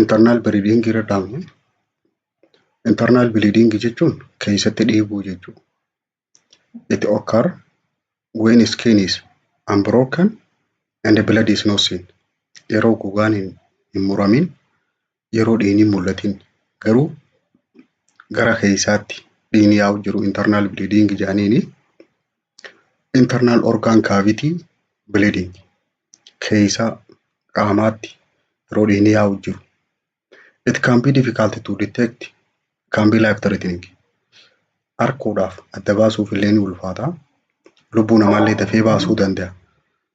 Internal bleeding irra dhaabne. Internal bleeding jechuun keessatti dhiiguu jechuudha. It occur when skin is unbroken and blood is not seen. Yeroo gogaan hin muramin, yeroo dhiigni hin mul'atin, garuu gara keessaatti dhiigni yaa'u jiru internal bleeding jedhaniini. Internal organ cavity bleeding, keessa qaamaatti yeroo dhiigni yaa'u jiru. It can be difficult to detect, can be life threatening. Arguudhaaf, adda baasuuf illee ni ulfaata. Lubbuu namaallee dafee baasuu danda'a.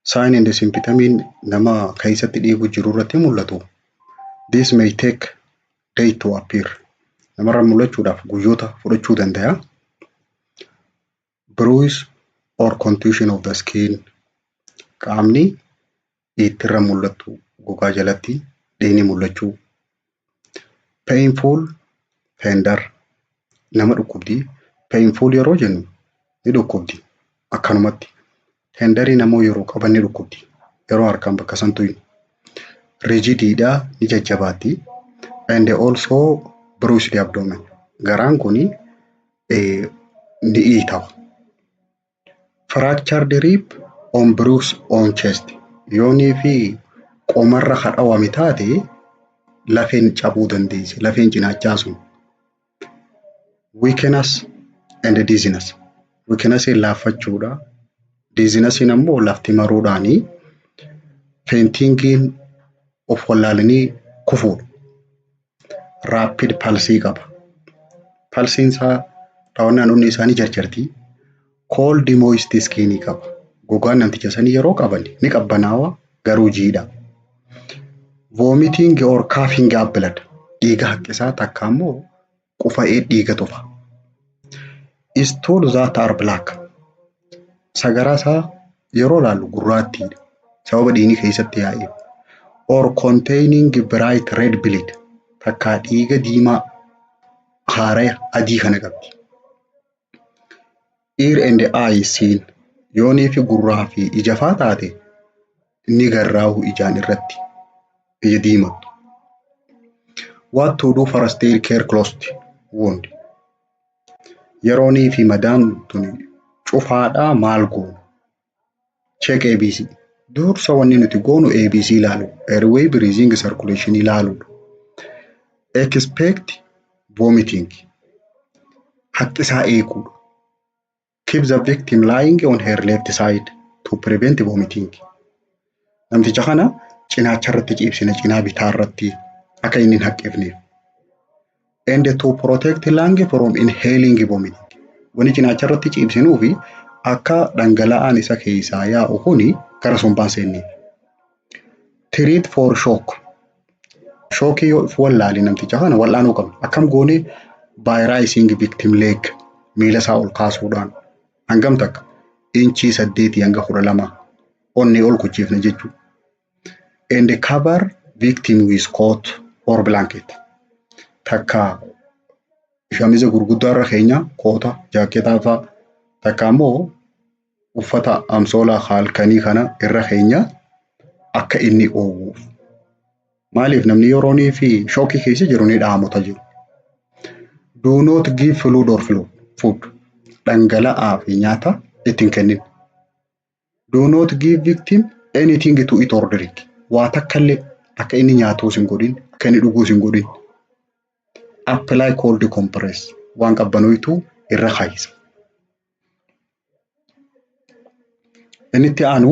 Sign and symptomiin nama keessatti dhiigu jiru irratti mul'atu. This may take day to appear. Namarra mul'achuudhaaf guyyoota fudhachuu danda'a. Bruise or contusion of the skin, qaamni dhiittirra mul'attu, gogaa jalatti dhiigni mul'achuu. Painful, tender, nama dhukkubdi. Painful yeroo jennu ni dhukkubdi akkanumatti. Tenderiin ammoo yeroo qaban ni dhukkubdi. Yeroo harkaan bakka san tuqnu. Rigidiidha, ni jajjabaatti. And also bruised abdomen. Garaan kuni ni iitawa. Fractured rib on bruise on chest. Yoonii fi qomarra hadhawame taate lafeen cabuu dandeessi. Lafeen cinaachaa sun. Weakness and dizziness. Weakness laaffachuudha. Dizzinessiin ammoo lafti maruudhaanii, faintingiin of wallaalanii kufuudha. Rapid pulsii qaba. Pulsiin isaa, dhawannaan onnee isaanii jarjarti. Cold moist skin qaba. Gogaan namticha sanii yeroo qaban ni qabbanaawa, garuu jiidha. Vomiting or coughing up blood, dhiiga haqqisaa, takka ammoo qufa'ee dhiiga tufa. Stool that are black, sagaraa isaa yeroo laallu gurraattiidha. Sababa dhiigni keessatti yaa'eef. Or containing bright red blood, takkaa dhiiga diimaa haaraya adii kana qabdi. Ear and eye seen, yoonii fi gurraa fi ija faa taate inni garraahu ijaan irratti ija diimattu. What to do? First aid care, closed wound. Yeroonii fi madaan tun cufaadhaa maal goonu? Check ABC. Dursa wanni nuti goonu ABC ilaalu. Airway, breathing, circulation ilaaluudha. Expect vomiting. Haqqisaa eeguudha. Keep the victim lying on her left side to prevent vomiting. Namticha kana cinaacha irratti ciibsina, cinaa bitaa irratti, akka inni hin haqqifneef. And to protect lung from inhaling vomiting. Wanni cinaacha irratti ciibsinuufi akka dhangala'aan isa keessaa yaa'u kuni gara sombaan seenneef. Treat for shock. Shockii yoo wallaale namticha kana wal'aanuu qabna. Akkam goonee? By raising victim leg, miila isaa ol kaasuudhaan, hangam takka? Inchii 8 hanga 12 onnee ol kuchiifna jechuudha. And cover victim with coat or blanket. Takka shamiza gurguddaa irra keenya, koota, jaaketaa fa'a, takka ammoo uffata amsoolaa halkanii kana irra keenya akka inni oowwuuf. Maaliif? Namni yeroonii fi shockii keessa jiru ni dhaamota jiru. Do not give fluid or food. Dhangala'aa fi nyaata itti hin kennin. Do not give victim anything to eat or drink. Waa takka illee akka inni nyaatuus hin godhin, akka inni dhuguus hin godhin. Apply cold compress. Waan qabbanoitu irra kaayisa. Inni itti aanu,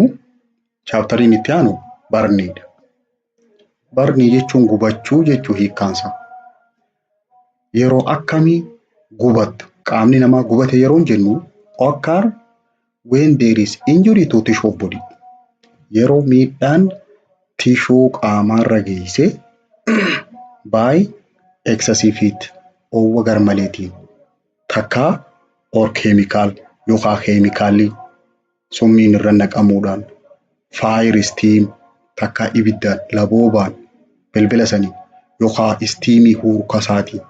chapteriin itti aanu, burniidha. Burnii jechuun gubachuu jechuu hiikkaansaa. Yeroo akkamii gubatta? Qaamni namaa gubate yeroo jennu, occur when there is injury to tissue of body. Yeroo miidhaan tissue qaamaarra geesse, by excessive heat, oowwa garmaleetiin, takkaa or chemical, yookaan keemikaalli summiin irra naqamuudhaan, fire, steam, takkaa ibiddaan, laboobaan, bilbila sanii, yookaan steamii huurkasaatiin,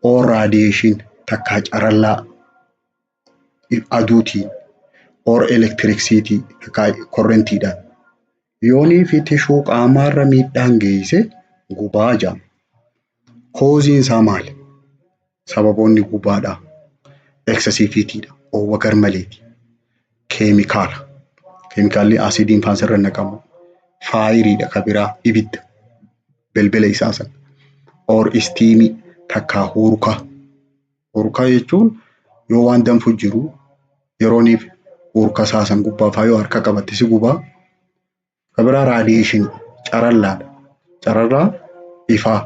or radiation, takkaa carallaa aduutiin, or electricity, takkaa korrentiidhaan yoonii fi tissue qaamaarra miidhaan geesse Gubaa jedhama. Causeiin isaa maali? Sababoonni gubaadhaa. Excessive heatiidha. Oowwa garmaleeti. Keemikaala. Keemikaalli asiidiin faan sirra naqamu. Fireiidha ka biraa, ibidda. Belbela isaa sana. Or steamii takkaa hurka. Hurkaa jechuun yoo waan danfu jiru yerooniif hurka isaa san gubbaa faa yoo harka qabatte si gubaa. Ka biraa radiationii, carallaadha. Carallaa ifaa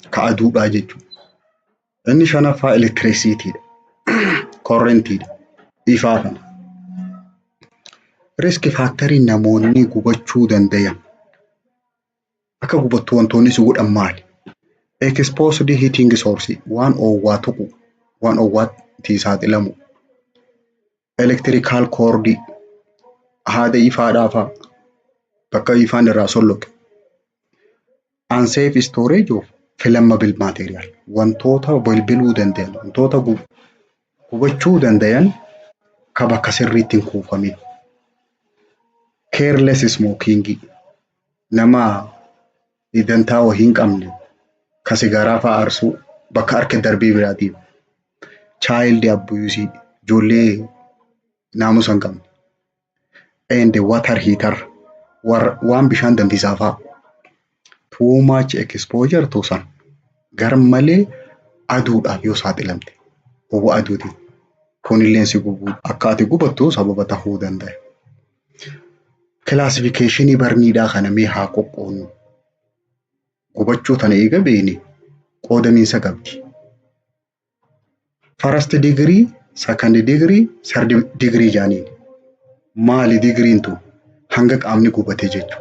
ka aduudhaa jechuudha. Inni shanaffaa electricityiidha. Currentiidha. Ifaa kana. Risk factoriin namoonni gubachuu dandayan, akka gubattu wantoonni si godhan maali? Exposed heating source, waan oowwaa tuqu, waan oowwaatti saaxilamu. Electrical cord, haada ifaadhaa fa'a, bakka ifaan irraa solloqe. Unsafe storage of flammable material, wantoota bilbiluu danda'an, wantoota gubachuu danda'an ka bakka sirriitti hin kuufamin. Careless smoking, nama dantaa wahii hin qabne ka sigaaraa fa'aa aarsuu, bakka harka darbee biraa deemu. Child abuse, ijoollee naamusa hin qabne. And water heater, waan bishaan danfisaa fa'aa. Too much exposure to sun, gar malee aduudhaaf yoo saaxilamte, ho'a aduutiin, kunillee si gubuu, akka ati gubattu sababa tahuu danda'a. Classificationii burniidhaa kana mee haa qoqqoodnu. Gubachuu tana eega beekne qoodamiinsa qabdi. First degree, second degree, third degree jaaniin. Maali degreeiin tun? Hanga qaamni gubate jechuudha.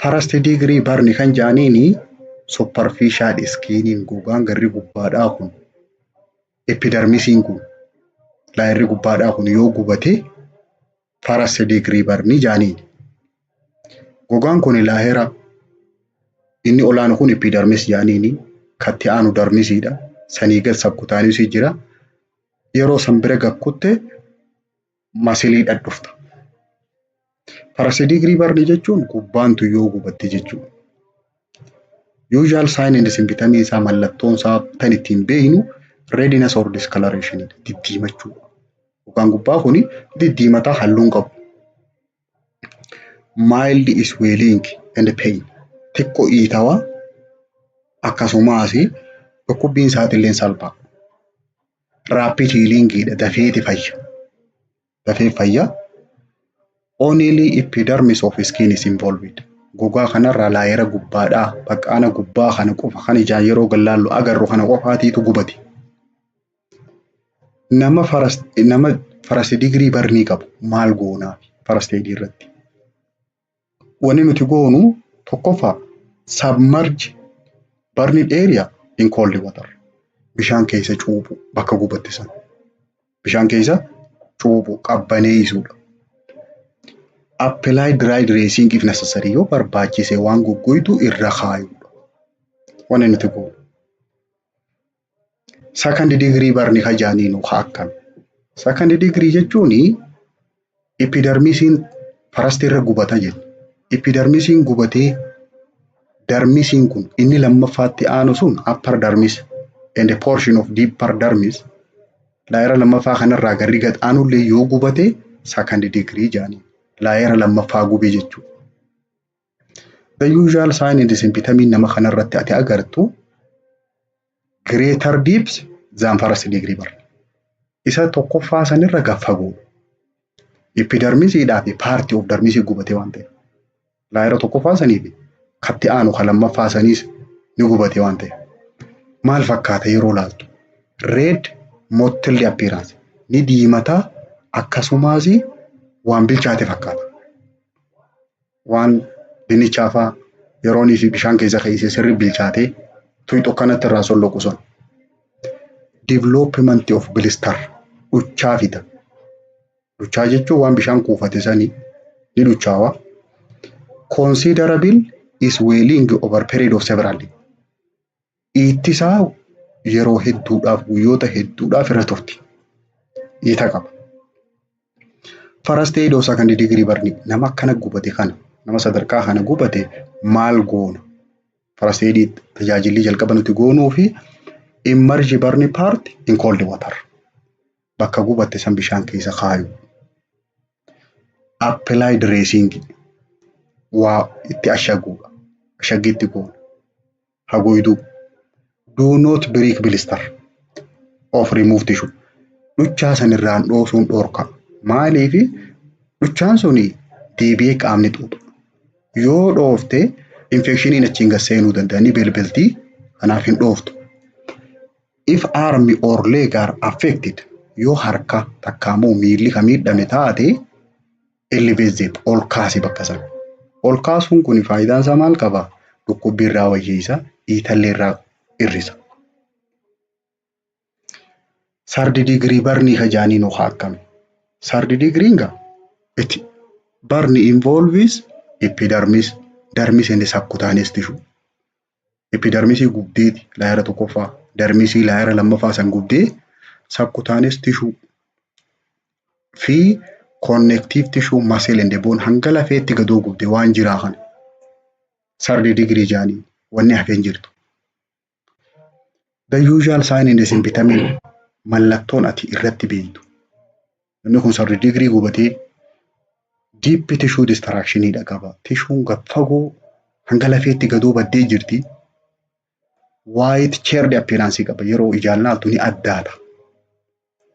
First degree burn kan jaaniini superficial skiniin, gogaan garri gubbaadhaa kun, epidermisiin kun, layerri gubbaadhaa kun yoo gubate first degree burnii jaaniin. Gogaan kun layera inni olaanu kun epidermis jaaniini, katti aanu dermisiidha. Sanii gad subcutaneousii jira. Yeroo san bira gakkutte muscleiidhaan dhufta. First degree burnii jechuun gubbaantu yoo gubatte jechuudha. Usual sign and symptom isaa, mallattoon isaa tan ittiin beeknu, redness or discoloration, diddiimachuu. Gogaan gubbaa kuni diddiimataa, halluun qabu. Mild swelling and pain, xiqqoo iitawaa, akkasumas dhukkubbiin isaatillee salphaa. Rapid healing, dafeeti fayya. Dafee fayya. Only epidermis of skin is involved. Gogaa kanarraa layera gubbaadhaa, baqqaana gubbaa kana qofa kan ijaan yeroo gallaallu agarru kana qofaatiitu gubate. Nama first degree burnii qabu maal goonaa first aid irratti? Wanni nuti goonu tokkoffaa, submerge burned area in cold water. Bishaan keessa cuuphu, bakka gubatte sana. Bishaan keessa cuuphu, qabbaneessuudha. Apply dry dressing if necessary, yoo barbaachise waan goggoitu irra kaayuudha. Wanni nuti goonu. Second degree burn ka jaaniinu haa akkami? Second degree jechuun epidermisiin first irra gubata jenna. Epidermisiin gubatee dermisiin kun inni lammaffaatti aanu sun, upper dermis and a portion of deeper dermis, layera lammaffaa kanarraa garri gad aanullee yoo gubate second degree jedhanii, layera lammaffaa gube jechuudha. The usual sign and symptom nama kanarratti ati agartu greater depth than first degree burn. Isa tokkoffaa sanirra gad fagoo. Epidermisiidhaa fi part of dermisii gubate waan ta'eef. Layera tokkoffaa sanii fi katti aanu kan lammaffaa saniis ni gubate waan ta'eef. Maal fakkaata yeroo laaltu? Red mottled appearance, ni diimataa, akkasumas waan bilchaate fakkaata. Waan dinnichaa fa'aa yeroo inni bishaan keessa keessee sirri bilchaatee tuyxu akkanatti irraa solloqu sun. Development of blister, dhuchaa fida. Dhuchaa jechuun waan bishaan kuufate sanii ni dhuchaawa. Considerable swelling over period of several days. Iittisaa yeroo hedduudhaaf, guyyoota hedduudhaaf irra turti. Iita qaba. First aid of second degree burn, nama akkana gubate kana, nama sadarkaa kana gubate maal goona? First aid tajaajilli jalqaba nuti goonuu fi immerse burn part in cold water. Bakka gubatte san bishaan keessa kaayu. Apply dressing, waa itti ashaguudha. Ashaggiitti goona. Haguugduu. Do not break blister or remove tissue. Dhuchaa san irraan dhoosuun dhorka. Maaliifi dhuchaan suni deebi'ee qaamni xuuxa. Yoo dhoofte infectioniin achiin gad seenuu danda'a. Ni belbeltii, kanaaf hin dhooftu. If arm or leg are affected, yoo harka takka immoo miilli ka miidhame taate, elevate them, ol kaasi bakka sana. Ol kaasuun kun faayidaan isaa maal qaba? Dhukkubbii irraa wayyeessa, dhiitallee irraa hir'isa. Third degree burnii ka jaaniin haa akkami? Third degree gaa it burn involves epidermis, dermis and subcutaneous tissue. Epidermisii gubdeeti layera tokkoffaa, dermisii layera lammaffaa san gubdee subcutaneous tissue fi connective tissue, muscle and bone hanga lafeetti gadoo gubde waan jiraa kana. Third degree jaaniin wanni hafee hin jirtu. The usual sign and symptom, mallattoon ati irratti beektu. Namni kun third degree gubatee deep tissue destruction dha qaba. Tissuun gad fagoo hanga lafeetti gadoo baddee jirti. White charred appearance qaba. Yeroo ijaan laaltu ni addaata.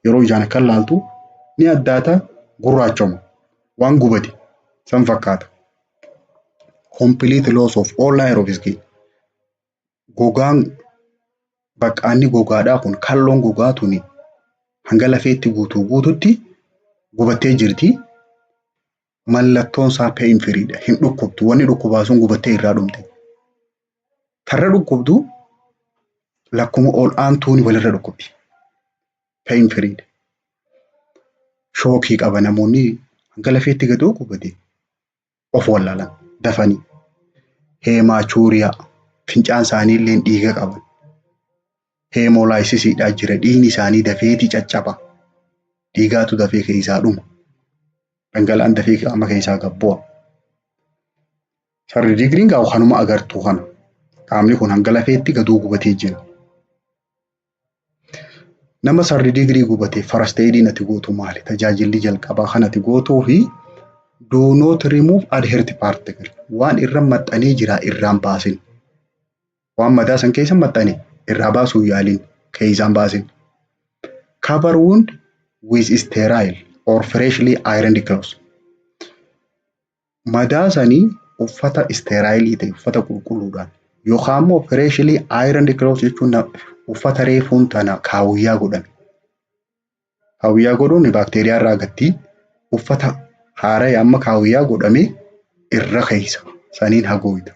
Yeroo ijaan akkan laaltu ni addaata, gurraachoma. Waan gubate san fakkaata. Complete loss of all layer of skin. Gogaan baqqaanni gogaadhaa kun, kalloon gogaa tuni hanga lafeetti guutuu guututti gubattee jirti. Mallattoon isaa pain free dha. Hin dhukkubdu. Wanni dhukkubaa sun gubattee irraa dhumte. Tarra dhukkubdu lakkuma ol aantuun walirra dhukkubdi. Pain free dha. Shockii qaba, namoonni hanga lafeetti gadoo gubate of wallaalan dafanii. Hematuria, fincaan isaanii illee dhiiga qaban. Hemolysisiidhaa jira, dhiigni isaanii dafeeti caccaba. Dhiigaatu dafee keessaa dhuma. Dhangala'aan dafee qaama keessaa gad bu'a. Third degreen gaa kanuma agartuu kana. Qaamni kun hanga lafeetti gadoo gubatee jira. Nama third degree gubate first aid ati gootu maali? Tajaajilli jalqabaa kan ati gootuu fi do not remove adherent particle. Waan irra maxxanee jira irraan baasin. Waan madaa san keessa maxxane irraa baasuu yaaliin, keessaan baasin. Cover wound with sterile or freshly ironed cloth. Madaa sanii uffata sterile ta'e, uffata qulqulluudhaan, yookaan immoo freshly ironed cloth jechuun uffata reefuun tana kaawuyyaa godhame. Kaawuyyaa godhuun baakteeriyaa irraa gatti, uffata haaraa amma kaawuyyaa godhame irra keessa saniin haguugda.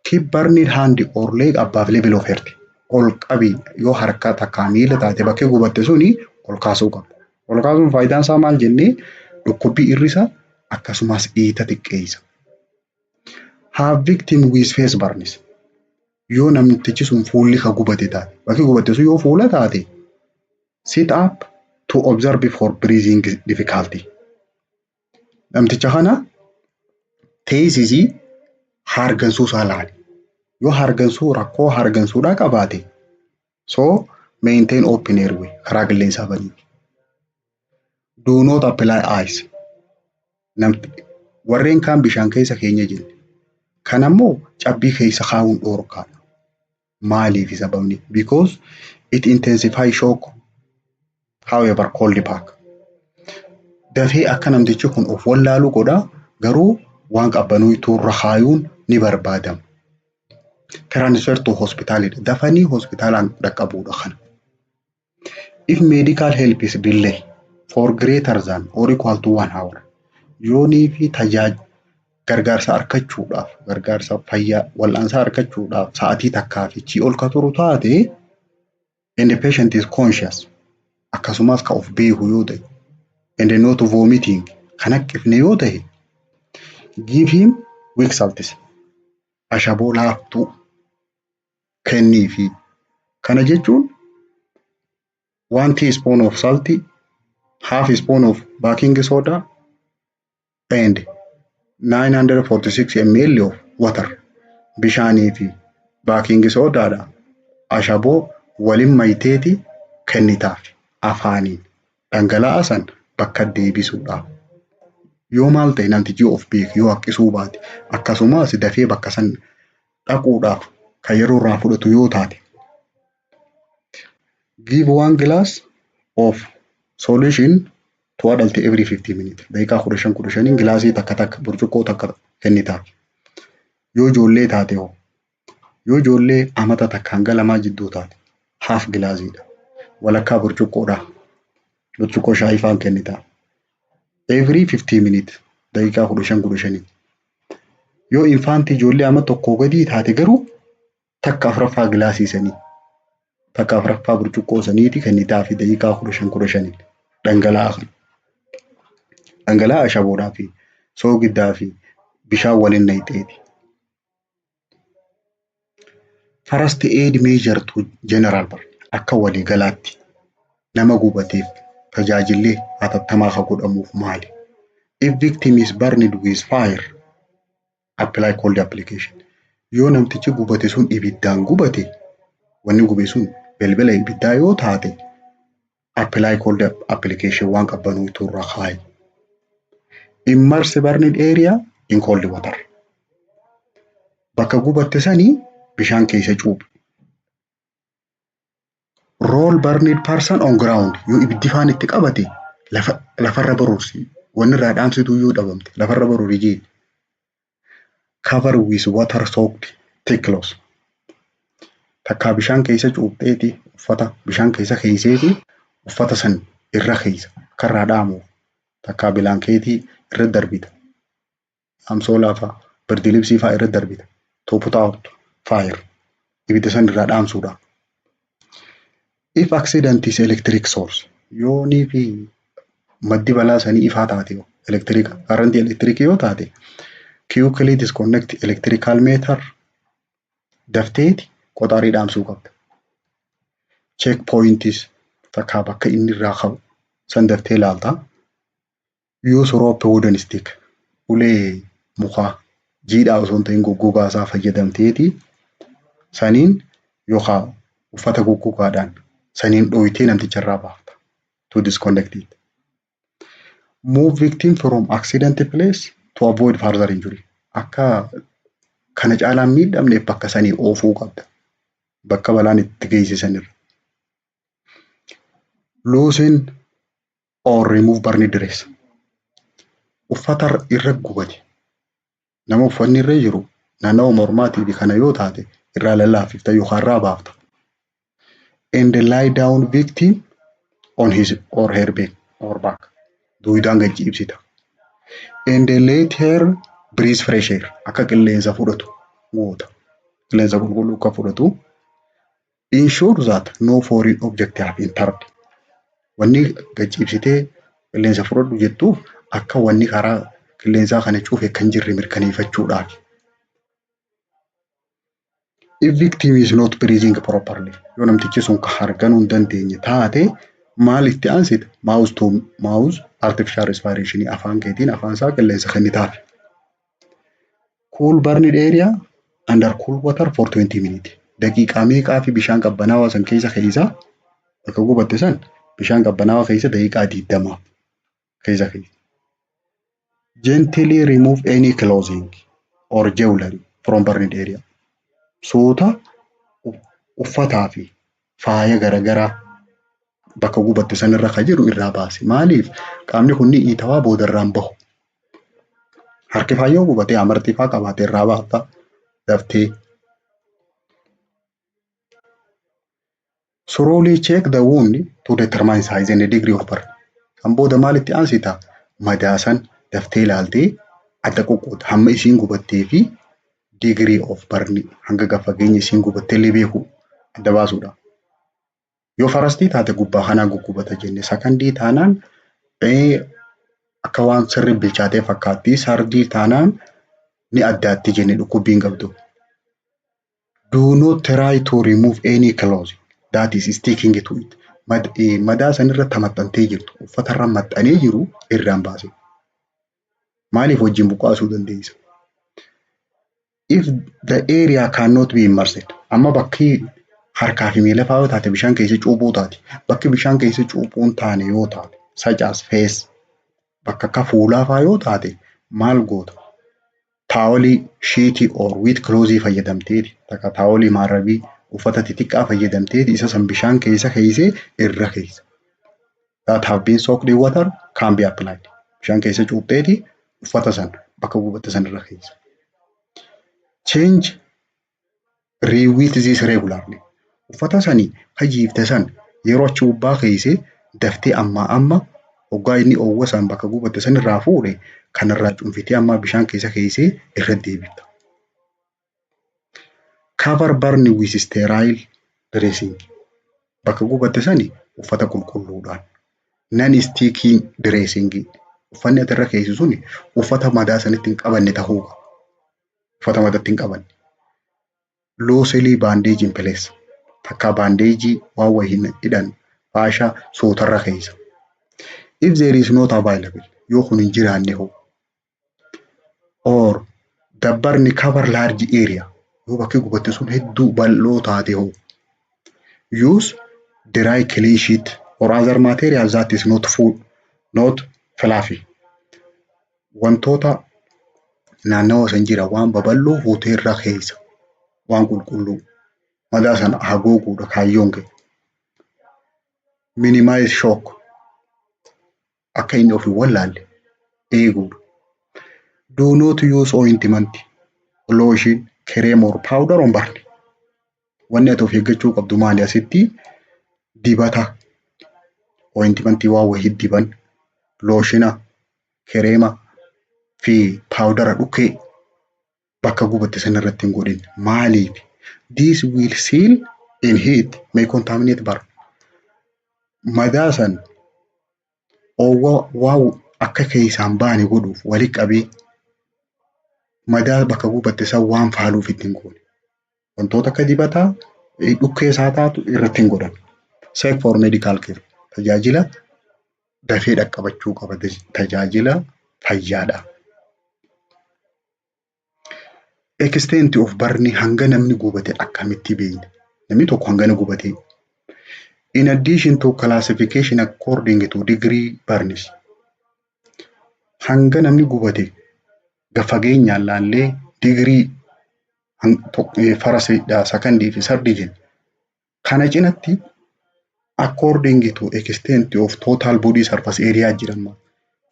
Keep burned hand or leg above level of heart. Ol qabi, yoo harka takkaa miila taate bakkee gubatte suni ol kaasuu qabda. Ol kaasuun faayidaan isaa maal jennee? Dhukkubbii hir'isa, akkasumas dhiita xiqqeessa. Have victim with face burns. Yoo namtichi sun fuulli ka gubate taate, bakki gubatte sun yoo fuula taate, sit up to observe for breathing difficulty. Namticha kana teessisii hargansuu isaa laali. Yoo hargansuu rakkoo hargansuudhaa qabaate, so maintain open airway, karaa qilleensaa banii. Do not apply ice. Namti warreen kaan bishaan keessa keenya jenne. Kan ammoo cabbii keessa kaa'uun dhoorkaadha. Maaliif sababni? Because it intensify shock, however cold pack. Dafee akka namtichi kun of wallaalu godha, garuu waan qabbanuu irra kaayuun ni barbaadama. Transfer to hospitalidha. Dafanii hospitaalaan dhaqqabuudha kana. If medical help is delay for greater than or equal to one hour. Yoonii fi tajaajila gargaarsa argachuudhaaf, gargaarsa fayyaa wal'aansaa argachuudhaaf sa'aatii takkaa fi achii ol ka turu taate, and the patient is conscious, akkasumas ka of beeku yoo ta'e, and not vomiting, kan haqqifne yoo ta'e, give him weak salts, ashaboo laaftuu kenniifi. Kana jechuun 1 teaspoon of salt, half spoon of baking soda and 946 ml of water. Bishaanii fi baking soodaadha ashaboo waliin mayiteeti kennitaaf afaaniin dhangala'aa san bakka deebisuudhaaf. Yoo maal ta'e namtichi of beeku yoo haqqisuu baate, akkasumas dafee bakka san dhaquudhaaf kan yeroo irraa fudhatu yoo taate. Give one glass of solution to adult every 15 minutes. Daqiiqaa 15 15n gilaasii takka takka, burcuqqoo takka kennitaaf. Yoo ijoollee taate hoo? Yoo ijoollee amata 1 hanga 2 jidduu taate, half gilaasiidha. Walakkaa burcuqqoodha. Burcuqqoo shaayii faan kennitaaf. Every 15 minutes, daqiiqaa 15 15n. Yoo infantii, ijoollee ama 1 gadii taate garuu, takka afuraffaa gilaasii sanii, takka afuraffaa burcuqqoo saniiti kennitaafi daqiiqaa 15 15n dhangala'aa kana. Dhangala'aa ashaboodhaa fi soogiddaa fi bishaan waliin naqxeeti. First aid measure to general burn. Akka waliigalaatti nama gubateef tajaajilli hatattamaa kan godhamuuf maali? If victim is burned with fire, apply cold application. Yoo namtichi gubate sun ibiddaan gubate, wanni gube sun belbela ibiddaa yoo taate, apply cold application, waan qabbanuutu irra kaayi. Immerse burned area in cold water. Bakka gubatte sanii bishaan keessa cuuphi. Roll burned person on ground. Yoo ibiddi faan itti qabate lafa lafarra baruursi, wanni irraa dhaamsitu yoo dhabamte lafarra baruuri jee. Cover with water soaked thick cloth. Takkaa bishaan keessa cuupheeti, uffata bishaan keessa keesseeti uffata san irra keessa akka irraa dhaamuuf, takkaa blanketii irra darbita. Amsoolaa fa'a, birdilibsii fa'a irra darbita. To put out fire. Ibidda san irraa dhaamsuudhaaf. If accident is electric source, yoonii fi maddi balaa sanii ifaa taate, elektiriika, karantii elektirikii yoo taate, quickly disconnect electrical meter, dafteeti qoxaarii dhaamsuu qabda. Check points, takkaa bakka inni irraa ka'u san daftee ilaalta. Use rope, wooden stick, ulee mukaa jiidhaa osoo hin ta'in goggogaa isaa fayyadamteeti saniin yookaan uffata goggogaadhaan saniin dhooytee namticha irraa baafta. To disconnect it. Move victim from accident place to avoid further injury. Akka kana caalaan miidhamneef bakka sanii oofuu qabda. Bakka balaan itti geessisan irra. Loosen or remove burned dress. Uffata irra gubate, nama uffanni irra jiru naannawa mormaatii fi kana yoo taate, irraa lallaaffifta yookaan irraa baafta. And lie down victim on his or her bed or back. Duwidaan gad ciibsita. And let her breathe fresh air. Akka qilleensa fudhatu goota. Qilleensa qulqulluu akka fudhatu. Ensure that no foreign object have entered. Wanni gad ciibsitee qilleensa fudhadhu jettuuf akka wanni karaa qilleensaa kana cufe kan jirre mirkaneeffachuudhaaf. If victim is not breathing properly, yoo namtichi sun harganuu hin dandeenye taate, maal itti aansita? Mouth to mouth artificial respiration, afaan keetiin afaan isaa qilleensa kennitaaf. Cool burned area under cool water for 20 minutes. Daqiiqaa meeqaa fi bishaan qabbanaawaa san keessa keessa, bakka gubatte san bishaan qabbanaawaa keessa daqiiqaa 20 keessa keessa. Gently remove any clothing or jewelry from burned area. Suuta uffataa fi faaya garaagaraa bakka gubatte sanirra kan jiru irraa baasi. Maaliif, qaamni kun ni iitawaa boodarraan bahu. Harki faa yoo gubate amartii faa qabaate irraa baafta daftee. Thoroughly check the wound to determine size and degree of burn. Kan booda maalitti aansita? Madaa san daftee ilaaltee adda qoqqoodda. Hamma isiin gubattee fi degree of burn, hanga gad fageenya isiin gubattee illee beeku adda baasuudha. Yoo firstii taate gubbaa kanaa guggubata jenne, secondii taanaan akka waan sirri bilchaatee fakkaatti, thirdii taanaan ni addaatti jenne, dhukkubbii hin qabdu. Do not try to remove any clothing that is sticking to it. Madaa sanirratti maxxantee jirtu, uffatarra maxxanee jiru irraan baase. Maaliif, wajjin buqqaasuu dandeessa? If the area cannot be immersed, amma bakki harkaa fi miila fa'aa yoo taate bishaan keessa cuuphuu taate, bakki bishaan keessa cuuphuun taane yoo taate, such as face, bakka akka fuulaa fa'aa yoo taate, maal goota? Towelii, sheetii or wet clothii fayyadamteeti, takka towelii maarrabii uffata xixiqqaa fayyadamteeti isa san bishaan keessa keessee irra keessa. That have been soaked in water can be applied. Bishaan keessa cuuphteeti uffata san bakka gubatte san irra keessa. Change, rewet this regularly. Uffata sani kajiifte san yeroo achi gubbaa keesse daftee ammaa amma hoggaa inni oowwa san bakka gubatte san irraa fuudhe kanarraa cuunfitee ammaa bishaan keessa keessee irra deebifta. Cover burn with sterile dressing. Bakka gubatte sani uffata qulqulluudhaan. Non sticky dressing. Uffanni ati irra keessu suni uffata madaa sanitti hin qabanne tahuu qaba. Uffata madaatti hin qabanne. Loosely bandage in place. Takka bandageii waan wayii hin hidhan faashaa suutarra keessa. If there is not available, yoo kun hin jiraanne hoo, or the burn cover large area, yoo bakki gubatte sun hedduu bal'oo taate hoo, use dry clean sheet or other material that is not full, not fluffy. Wantoota naannawa san jira waan babal'oo fuutee irra keessa, waan qulqulluu madaa sana haguuguudha kaayyoon kee. Minimize shock, akka inni of hin wallaalle eeguudha. Do not use ointment, lotion, cream or powder on burn. Wanni ati of eeggachuu qabdu maali asitti? Dibata, ointmentii waan wayii diban, lotiona, creama fi powdera dhukkee bakka gubatte sana irratti hin godhin. Maaliif? This will seal in heat, may contaminate burn. Madaa san oowwa waan akka keessaan baane godhuuf walitti qabee madaa bakka gubatte san waan faaluuf itti hin goone. Wantoota akka dibataa dhukkee isaa taatu irratti hin godhan. Seek for medical care. Tajaajila dafee dhaqqabachuu qaba. Tajaajila fayyaadha. Extent of burn, hanga namni gubate akkamitti beekna? Namni tokko hangana gubate. In addition to classification according to degree burns. Hanga namni gubate fageenyaan laallee digirii firstiidha, secondii fi thirdii jenna. Kana cinatti according to extent of total body surface area jedhama.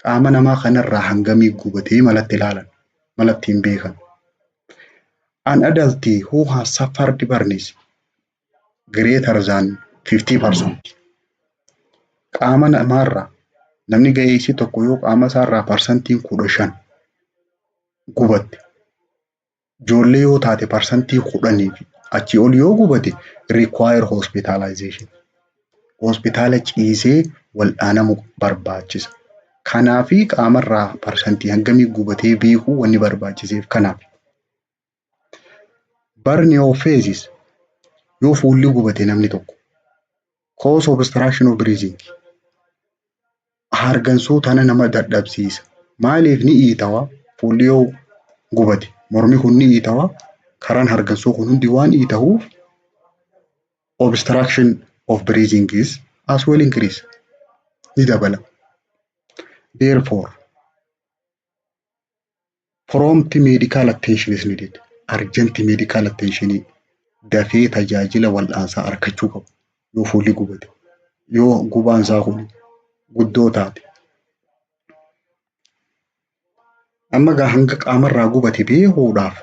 Qaama namaa kanarraa hangamii gubatee malatti ilaalan, malatti hin beekan. An adult who has suffered burns greater than 50%. Qaama namaarraa namni ga'eessi tokko yoo qaama isaarraa 15% gubatte, ijoollee yoo taate 10% fi achii ol yoo gubate, require hospitalization. Hospitaala ciisee wal'aanamuu barbaachisa. Kanaafi qaamarraa parsantii hangamii gubatee beekuu wanni barbaachiseef kanaaf. Burn of faces, yoo fuulli gubate namni tokko, cause obstruction of breathing, hargansuu tana nama dadhabsiisa. Maaliif? Ni iitawa fuulli yoo gubate, mormi kun ni iitawa, karaan hargansuu kun hundi waan iitahuuf obstruction of breathing is as well increase, ni dabala. Therefore, prompt medical attention is needed. Urgent medical attention, dafee tajaajila wal'aansaa argachuu qabu yoo fuulli gubate, yoo gubaan isaa kun guddoo taate. Amma gaa hanga qaamarraa gubate beekuudhaaf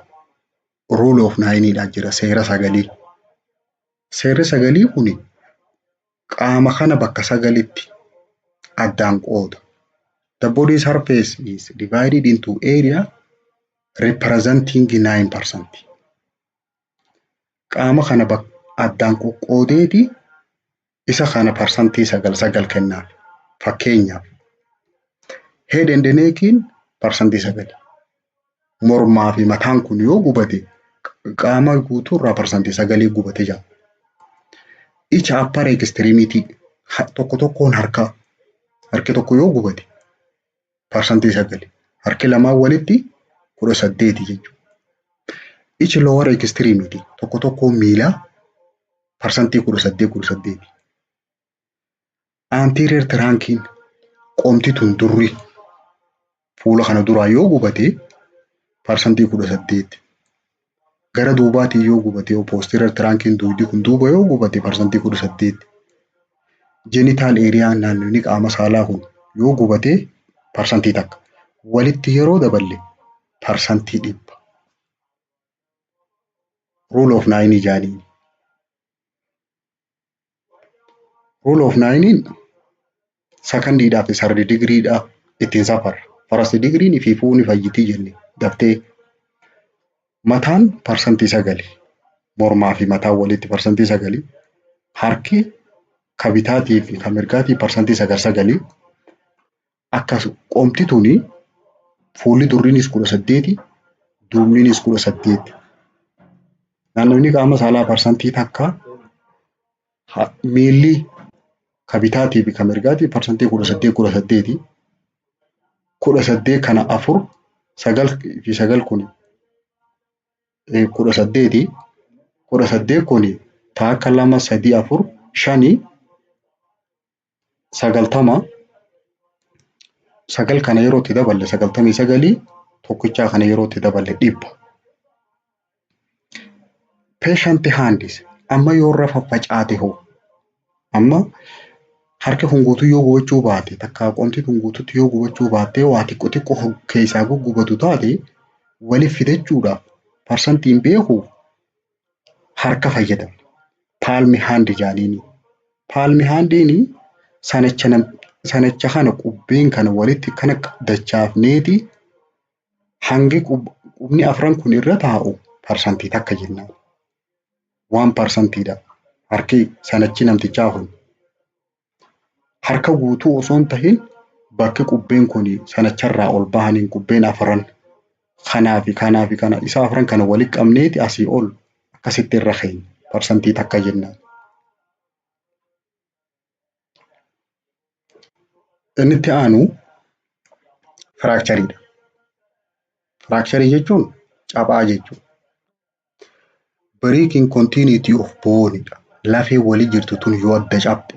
rule of nineidha jira, seera sagalii. Seerri sagalii kun qaama kana bakka sagalitti addaan qooda. The body surface is divided into area representing 9%. Qaama kana addaan qoqqoodeeti isa kana 9% 9 kennaaf. Fakkeenyaaf, head and neckiin 9%. Mormaa fi mataan kun yoo gubate qaama guutuurraa 9% gubate jedhama. Each upper extremity, tokko tokkoon harkaa, harki tokko yoo gubate 9%. Harki lamaan walitti 18 jechuudha. Each lower extremity, tokko tokko miilaa 18%, 18%. Anterior trunkiin, qomti tun durri fuula kana duraa yoo gubate 18%. Gara duubaatiin yoo gubate, yoo posterior trunkiin dugdi kun duuba yoo gubate 18%. Genital areaan, naannonni qaama saalaa kun yoo gubate 1%. Walitti yeroo daballe 100%. Rule of nine jaaniin. Rule of nineiin secondiidhaa fi third degreedhaa ittiin safarra. First degree'n fi fuuni fayyitii jenne daftee. Mataan 9%. Mormaa fi mataan walitti 9%. Harki ka bitaatii fi ka mirgaatii 9%, 9. Akkas qomti tuni fuulli durriinis 18, duubniinis 18. Naannonni qaama saalaa 1%. Miilli ka bitaatii fi ka mirgaatii 18%, 18. 18 kana afur, sagal fi sagal kun 18. 18 kun takka, lama, sadii, afur, shani, 90. Sagal kana yeroo itti daballe 99, tokkichaa kana yeroo itti daballe 100. Patient hands amma yoo irra faffacaate hoo? Amma harki kun guutuu yoo gubachuu baate, takkaa qomti kun guutuutti yoo gubachuu baatte, waa xiqqoo xiqqoo keessaa guggubatu taate, waliif fidachuudhaaf parsantiin beekuuf harka fayyadamna. Palm hand jaaniini. Palm handiin sanacha sanacha kana qubbeen kana walitti kana dachaafneeti hangi qubni afran kun irra taa'u 1% jennaan. Waan parsantiidha. Harki sanachi namtichaa kun harka guutuu osoo hin tahin bakki qubbeen kun sanacharraa ol bahaniin qubbeen afran kanaa fi kanaa fi kana isa afran kana walitti qabneeti asii ol akkasitti irra keenya 1% jennaan. Inni itti aanu fractureiidha. Fractureii jechuun cabaa jechuudha. Breaking continuity of bone dha. Lafee walii jirtu tun yoo adda cabxe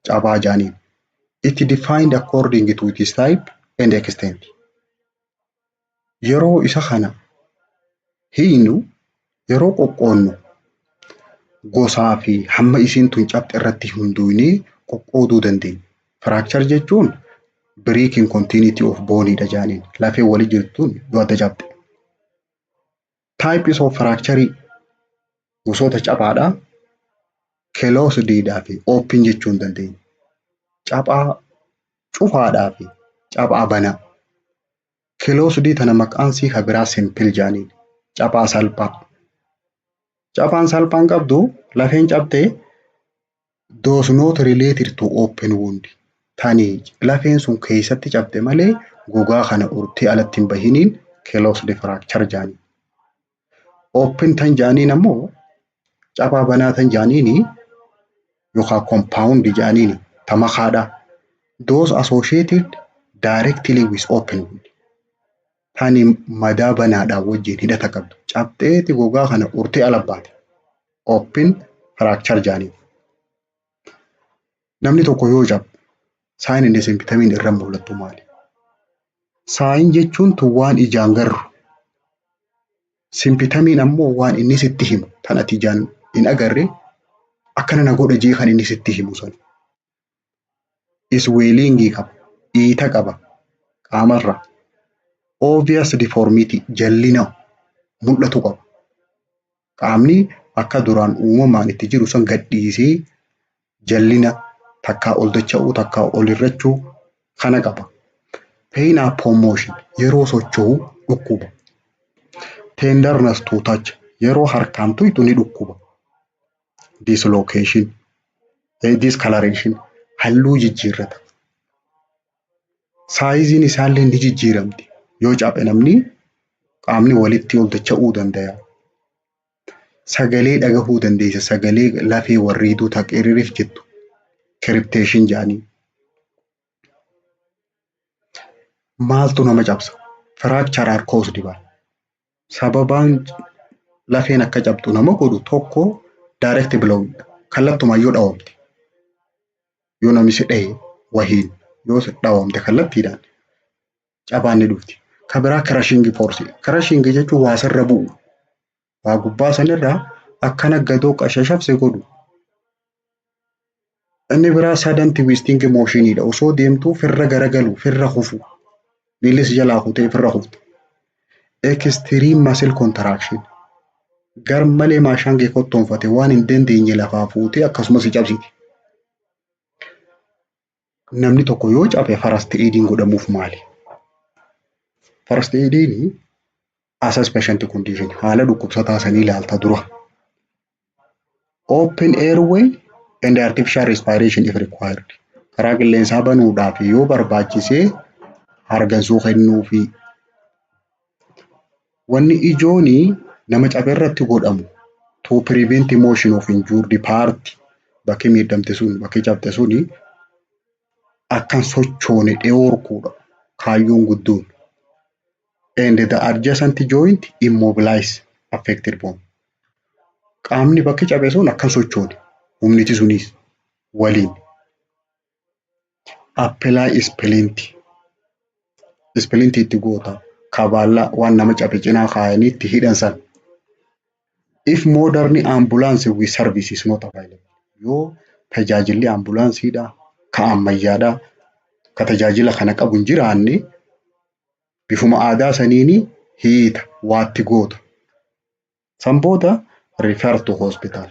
cabaa jaaniin. It defined according to its type and extent. Yeroo isa kana hiinu, yeroo qoqqoonnu, gosaa fi hamma isiin tun cabxe irratti hundoofnee qoqqooduu dandeenya. Fracture jechuun breaking continuity of bone dha jaaniin. Lafee walii jirtu tun yoo adda cabxe. Types of fracture, gosoota cabaadhaa, closed fi open jechuu hin dandeenya. Cabaa cufaadhaa fi cabaa banaa. Closed tana maqaan sii kan biraa simple jaaniin. Cabaa salphaa. Cabaan salphaan qabdu lafeen cabxee does not related to open wound. Tani lafeen sun keessatti cabxe malee gogaa kana urtee alatti hin bahiniin closed fracture jaaniin. Open tan jaaniin ammoo, cabaa banaa tan jaaniini yookaan compound jaaniini ta makaadha. Those associated directly with open wound. Tani madaa banaadhaan wajjin hidhata qabdu. Cabxeeti gogaa kana urtee ala baate. Open fracture jaaniin. Namni tokko yoo cabu sign inni symptomiin irra mul'attu maali? Sign jechuun tun waan ijaan garru. Symptomiin ammoo waan inni sitti himu tan ati ijaan hin agarre, akkana na godha jee kan inni sitti himu sana. Swellingii qaba. Dhiita qaba qaamarra. Obvious deformity, jallina mul'atu qaba. Qaamni akka duraan uumamaan itti jiru san gadhiisee jallina takkaa ol dacha'uu, takkaa ol hir'achuu kana qaba. Pain upon motion, yeroo socho'u dhukkuba. Tenderness to touch, yeroo harkaan tuytu ni dhukkuba. Dislocation, discoloration, halluu jijjiirrata. Sizeiin isaallee ni jijjiiramti. Yoo cabe namni qaamni walitti ol dacha'uu danda'a. Sagalee dhagahuu dandeessa. Sagalee lafee warriiduu taqiriirif jettu. Crepitation jedhanii. Maaltu nama cabsa? Fracture are caused by. Sababaan Lafeen akka cabxu nama godhu tokko direct blow, kallattumaan yoo dhawamte, yoo namni si dhahe wahiin yoo dhawamte kallattiidhaan cabaan ni dhufti. Ka biraa crushing force. Crushing jechuun waa sirra bu'u. Waa gubbaa sanirraa akkana gadoo qashashabse godhu. Inni biraa sudden twisting motionidha. Osoo deemtuu firra garagalu, firra kufu. Miilli si jalaa kutee firra kufte. Extreme muscle contraction. Gar malee maashaan kee kottoonfate waan hin dandeenye lafaa fuutee akkasumas si cabsiti. Namni tokko yoo cabe first aidiin godhamuuf maali? First aidiin assess patient condition, haala dhukkubsataa sanii ilaalta dura. Open airway and artificial respiration if required. Karaa qilleensaa banuudhaaf yoo barbaachisee hargansuu kennuufi. Wanni ijoon nama cabe irratti godhamu to prevent motion of injured part, bakki miidhamte sun, bakki cabxe suni akka hin sochoone dhoorkuudha kaayyoon guddoon. And the adjacent joint, immobilize affected bone. Qaamni bakki cabe sun akka hin sochoone humniti sunis waliin. Apply splint. Splint itti goota. Kabaallaa waan nama cabe cinaa kaayanii itti hidhan san. If modern ambulance with service is not available. Yoo tajaajilli ambulaansiidhaa ka ammayyaadhaa ka tajaajila kana qabu hin jiraanne, bifuma aadaa saniini hiita waatti goota. San booda refer to hospital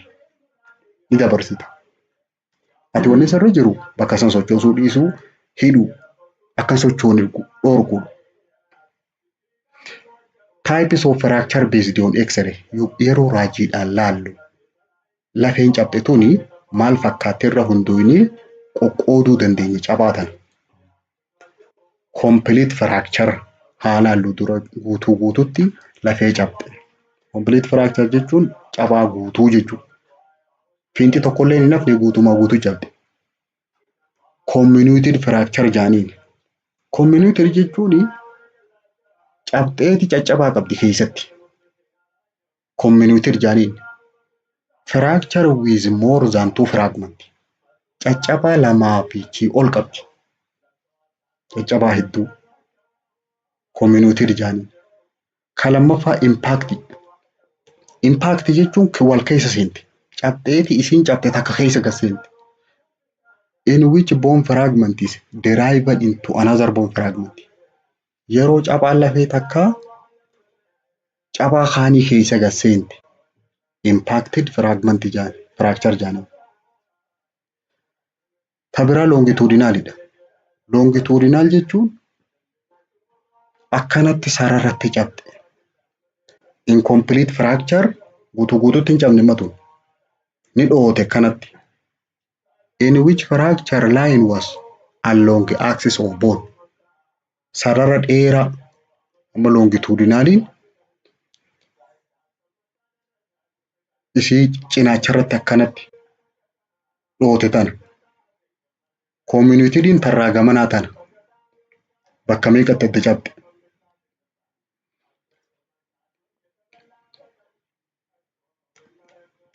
ni dabarsita. Ati wanni sirra jiru bakka san sochoosuu dhiisuu, hidhuu, akka hin sochoone dhoorkuudha. Types of fracture based on X-ray. Yeroo raajiidhaan laallu lafeen cabxe tuni maal fakkaatti irra hundoofnee qoqqooduu dandeenya cabaa tana. Complete fracture haa laallu dura, guutuu guututti lafee cabxe. Complete fracture jechuun cabaa guutuu jechuudha. Fiinxi tokkollee hin hafne, guutumaa guutuu cabxe. Comminuted fracture jaaniin. Comminuted jechuun cabxeeti caccabaa qabdi keessatti. Comminuted jaaniin. Fracture with more than two fragment. Caccabaa lamaa fi chii ol qabdi. Caccabaa hedduu. Comminuted jaaniin. Ka lammaffaa impact. Impact jechuun wal keessa seente. Cabxeeti isiin cabxe takka keessa gad seente. In which bone fragment is derived into another bone fragment. Yeroo cabaan lafee takkaa cabaa kaanii keessa gad seente. Impacted fragment jaan, fracture jaanama. Ta biraa longitudinalidha. Longitudinal jechuun akkanatti sararratti cabxe. Incomplete fracture, guutuu guutuutti hin cabne matu. Ni dhoote akkanatti. In which fracture line was along axis of bone. Sarara dheeraa amma longitudinaliin isii cinaacharratti akkanatti dhoote tana. Comminutediin tarraa gamanaa tana. Bakka meeqatti adda cabxe?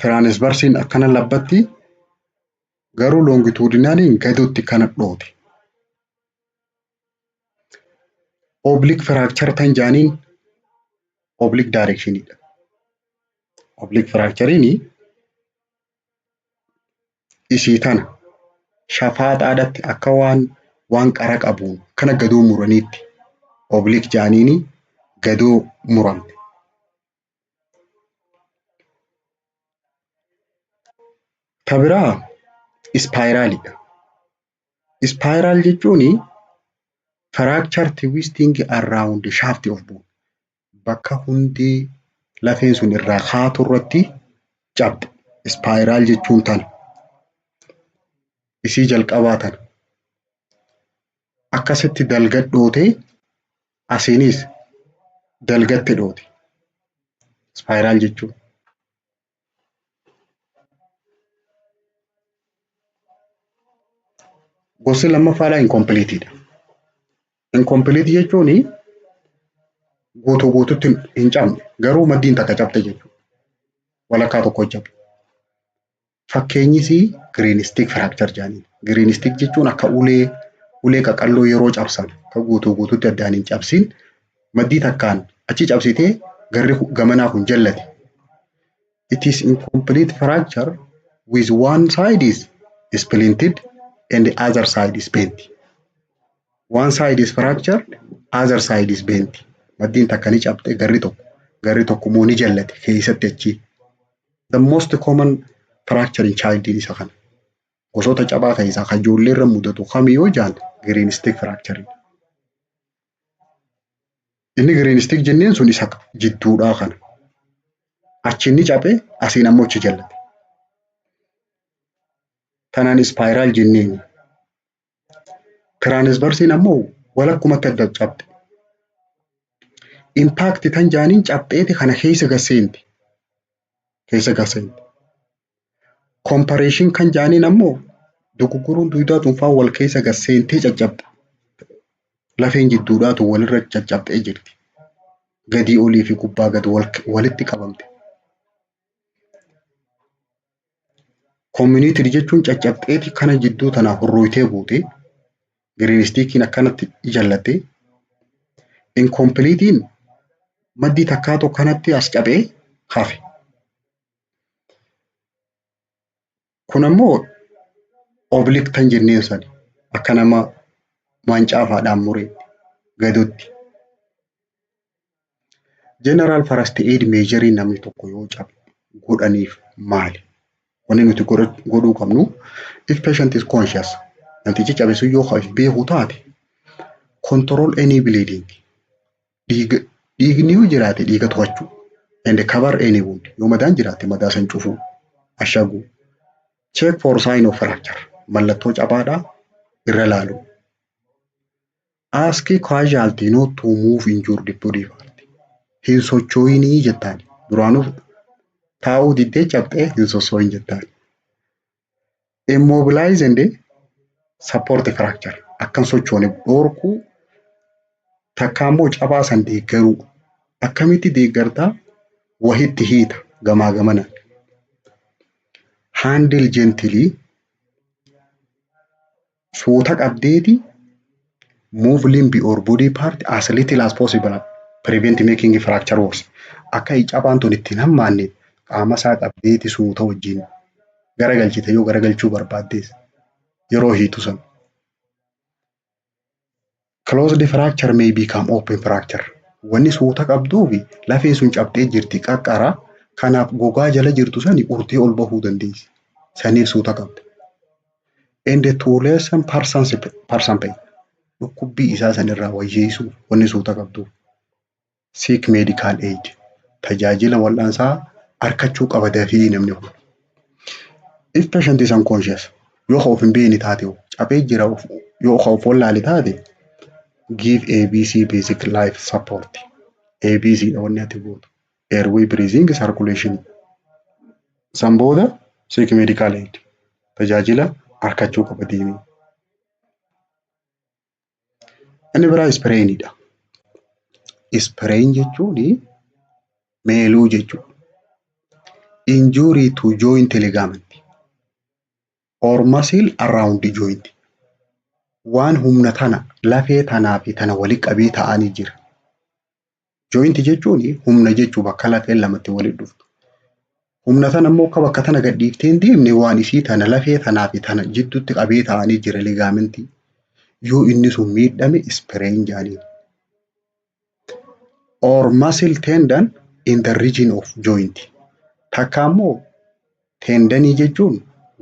Transversiin akkana labbatti, garuu longitudinaliin gadotti kana dhoote. Oblique fracture tan jaaniin oblique directionidha. Oblique fracturein isii tana shafaaxaadhatti akka waan qara qabuun kana gadoo muraniitti oblique jaaniini gadoo muramte. Ta biraa spiralidha. Spiral jechuun fracture twisting around the shaft of bone. Bakka hundee lafeen sun irraa kaatu irratti cabxe. Spiral jechuun tana. Isii jalqabaa tana. Akkasitti dalga dhootee asiinis dalgatti dhoote. Spiral jechuun. Gosti lammaffaadhaa incompleteidha. Incomplete jechuun guutuu guututti hin cabne, garuu maddiin takka cabte jechuudha. Walakkaa tokko cabe. Fakkeenyis green stick fracture jedhaniin. Green stick jechuun akka ulee, ulee qaqalloo yeroo cabsan akka guutuu guutuutti addaan hin cabsin, maddii takkaan achi cabsitee garri gamanaa kun jallate. It is incomplete fracture with one side is splinted and the other side is bent. One side is fractured, other side is bent. Maddiin takka ni cabxe, garri tokko immoo ni jallate keessatti achi. The most common fracture in child isa kana. Gosoota cabaa keessaa kan ijoollee irra mudatu kami yoo jaan, green stick fracture. Inni green stick jenneen sun isa jidduudhaa kana. Achi inni cabe, asiin ammoo achi jallate. Tanaan spiral jenneeni. Transversiin ammoo walakkumatti adda cabxe. Impact tan jaaniin cabxeeti kana keessa gasseenti. Keessa gasseenti. Compression kan jaaniin ammoo dogoggoruun duudaa tunfaa wal keessa gasseentee caccabxe. Lafeen jidduudhaatu walirra caccabxee jirti. Gadii olii fi gubbaa gad walitti qabamte. Comminuted jechuun caccabxeeti kana jidduu tanaa hurrooytee buute. Green stickiin akkanatti jallatte. Incompletein maddii takkaatu kanatti as cabee hafe. Kun ammoo oblique tan jenneen sani akka nama maancaafaadhaan mureetti gadotti. General first aid measurii namni tokko yoo cabe godhaniif maali? Wanni nuti godhuu qabnu, if patient is conscious, namtichi cabe sun yoo of beeku taate, control any bleeding, dhiiga dhiigni yoo jiraate dhiiga to'achuu, and cover any wound, yoo madaan jiraate madaa san cufuu, ashaguu, check for sign of fracture, mallattoo cabaadhaa irra laalu, ask casualty not to move injured body part, hin socho'inii jettaan, duraanuu taa'uu diddee cabxee hin sossoo'in jettaan, immobilize and support fracture, akkan sochoone dhorkuu, takka immoo cabaa san deeggaruu. Akkamitti deeggartaa? Wahitti hiita gamaa gamana. Handle gently, suuta qabdeeti, move limb or body part as little as possible, prevent making fracture worse. Akka cabaan tun ittiin hammaanne qaama isaa qabdeeti suuta wajjin garagalchite yoo garagalchuu barbaaddes yeroo hiitu san. Closed fracture may become open fracture. Wanni suuta qabduufi lafeen sun cabxee jirti qaqqara. Kanaaf gogaa jala jirtu sani urtee ol bahuu dandeessi. Saniif suuta qabda. And to lessen person pain. Dhukkubbii isaa sanirraa wayyeessuu wanni suuta qabduuf. Seek medical aid. Tajaajila wal'aansaa arkachuu qaba dafee namni kun. If patient is unconscious, yoo of hin beekne taate, cabee jira, yoo of wallaale taate, give ABC basic life support. ABC dha wanni ati gootu. Airway, breathing, circulation. San booda seek medical aid. Tajaajila arkachuu qaba deemee. Inni biraa sprainidha. Sprain jechuun meeluu jechuudha. Injury to joint ligament or muscle around the joint. Waan humna tana lafee tanaa fi tana walitti qabee taa'anii jira. Joint jechuun humna jechuu, bakka lafeen lamatti walitti dhuftu. Humna tana immoo akka bakka tana gad dhiiftee hin deemne waan isii tana lafee tanaa fi tana jidduutti qabee taa'anii jira, ligamentii. Yoo inni sun miidhame sprain jedhaniin. Or muscle tendon in the region of joint. Takka immoo tendonii jechuun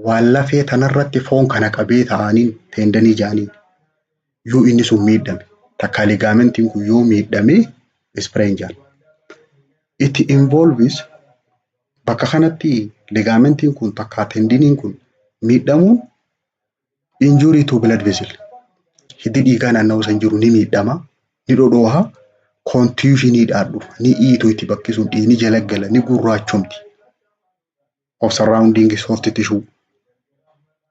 waan lafee tanarratti foon kana qabee taa'aniin tendonii jedhaniin. Yoo inni sun miidhame, takka ligamentiin kun yoo miidhame, sprain jedhama. It involves, bakka kanatti ligamentiin kun takka tendoniin kun miidhamuun, injury to blood vessel. Hiddi dhiigaa naannawaa san jiru ni miidhama, ni dhodhooha, contusioniidhaan dhufa, ni iitu itti bakki sun, dhiigni jala gala, ni gurraachomti. Of surrounding soft tissue.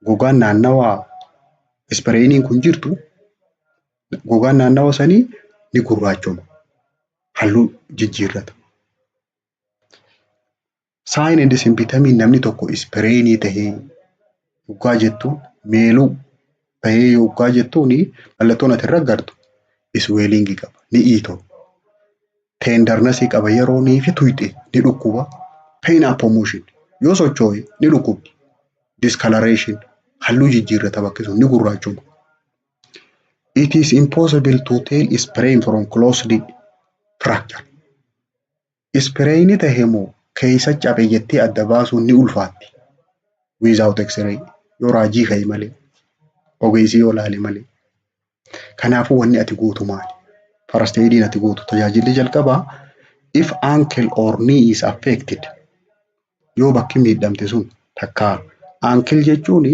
Gogaan naannawaa sprainiin kun jirtu, gogaan naannawa sanii ni gurraachoma. Halluu jijjiirrata. Sign and symptomiin namni tokko sprainii tahee yoggaa jettuun, meeluu tahee yoggaa jettuun, mallattoon ati irra agartu swellingii qaba, ni iitoo. Tendernessii qaba, yeroo nii fi tuyxe ni dhukkuba. Pain upon motion, yoo socho'e ni dhukkubdi. Discoloration, halluu jijjiirrata, bakki sun ni gurraachuma. It is impossible to tell sprain from closed fracture. Sprainii tahe moo keessa cabe jettee adda baasuun ni ulfaatti. Without x-ray, yoo raajii ka'e malee, ogeessi yoo laale malee. Kanaafuu wanni ati gootu maali? First aid ati gootu, tajaajilli jalqabaa, if ankle or knee is affected, yoo bakki miidhamte sun takka ankle jechuun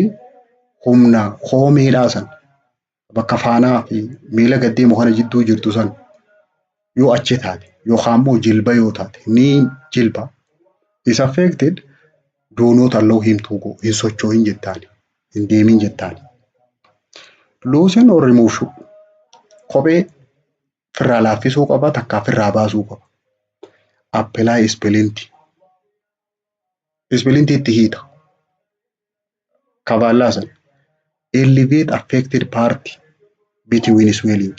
humna koomeedhaa san bakka faanaa fi miila gad deemu kana jidduu jirtu san yoo achi taate yookaan immoo jilba yoo taate, knee, jilba, is affected, do not allow him to go, hin socho'in jettaan, hin deemin jettaan. Loosen or remove shoe, kophee firraa laaffisuu qaba takka firraa baasuu qaba. Apply splint. Splintii itti hiita. Kabaallaa sana. Elevate affected part between swelling.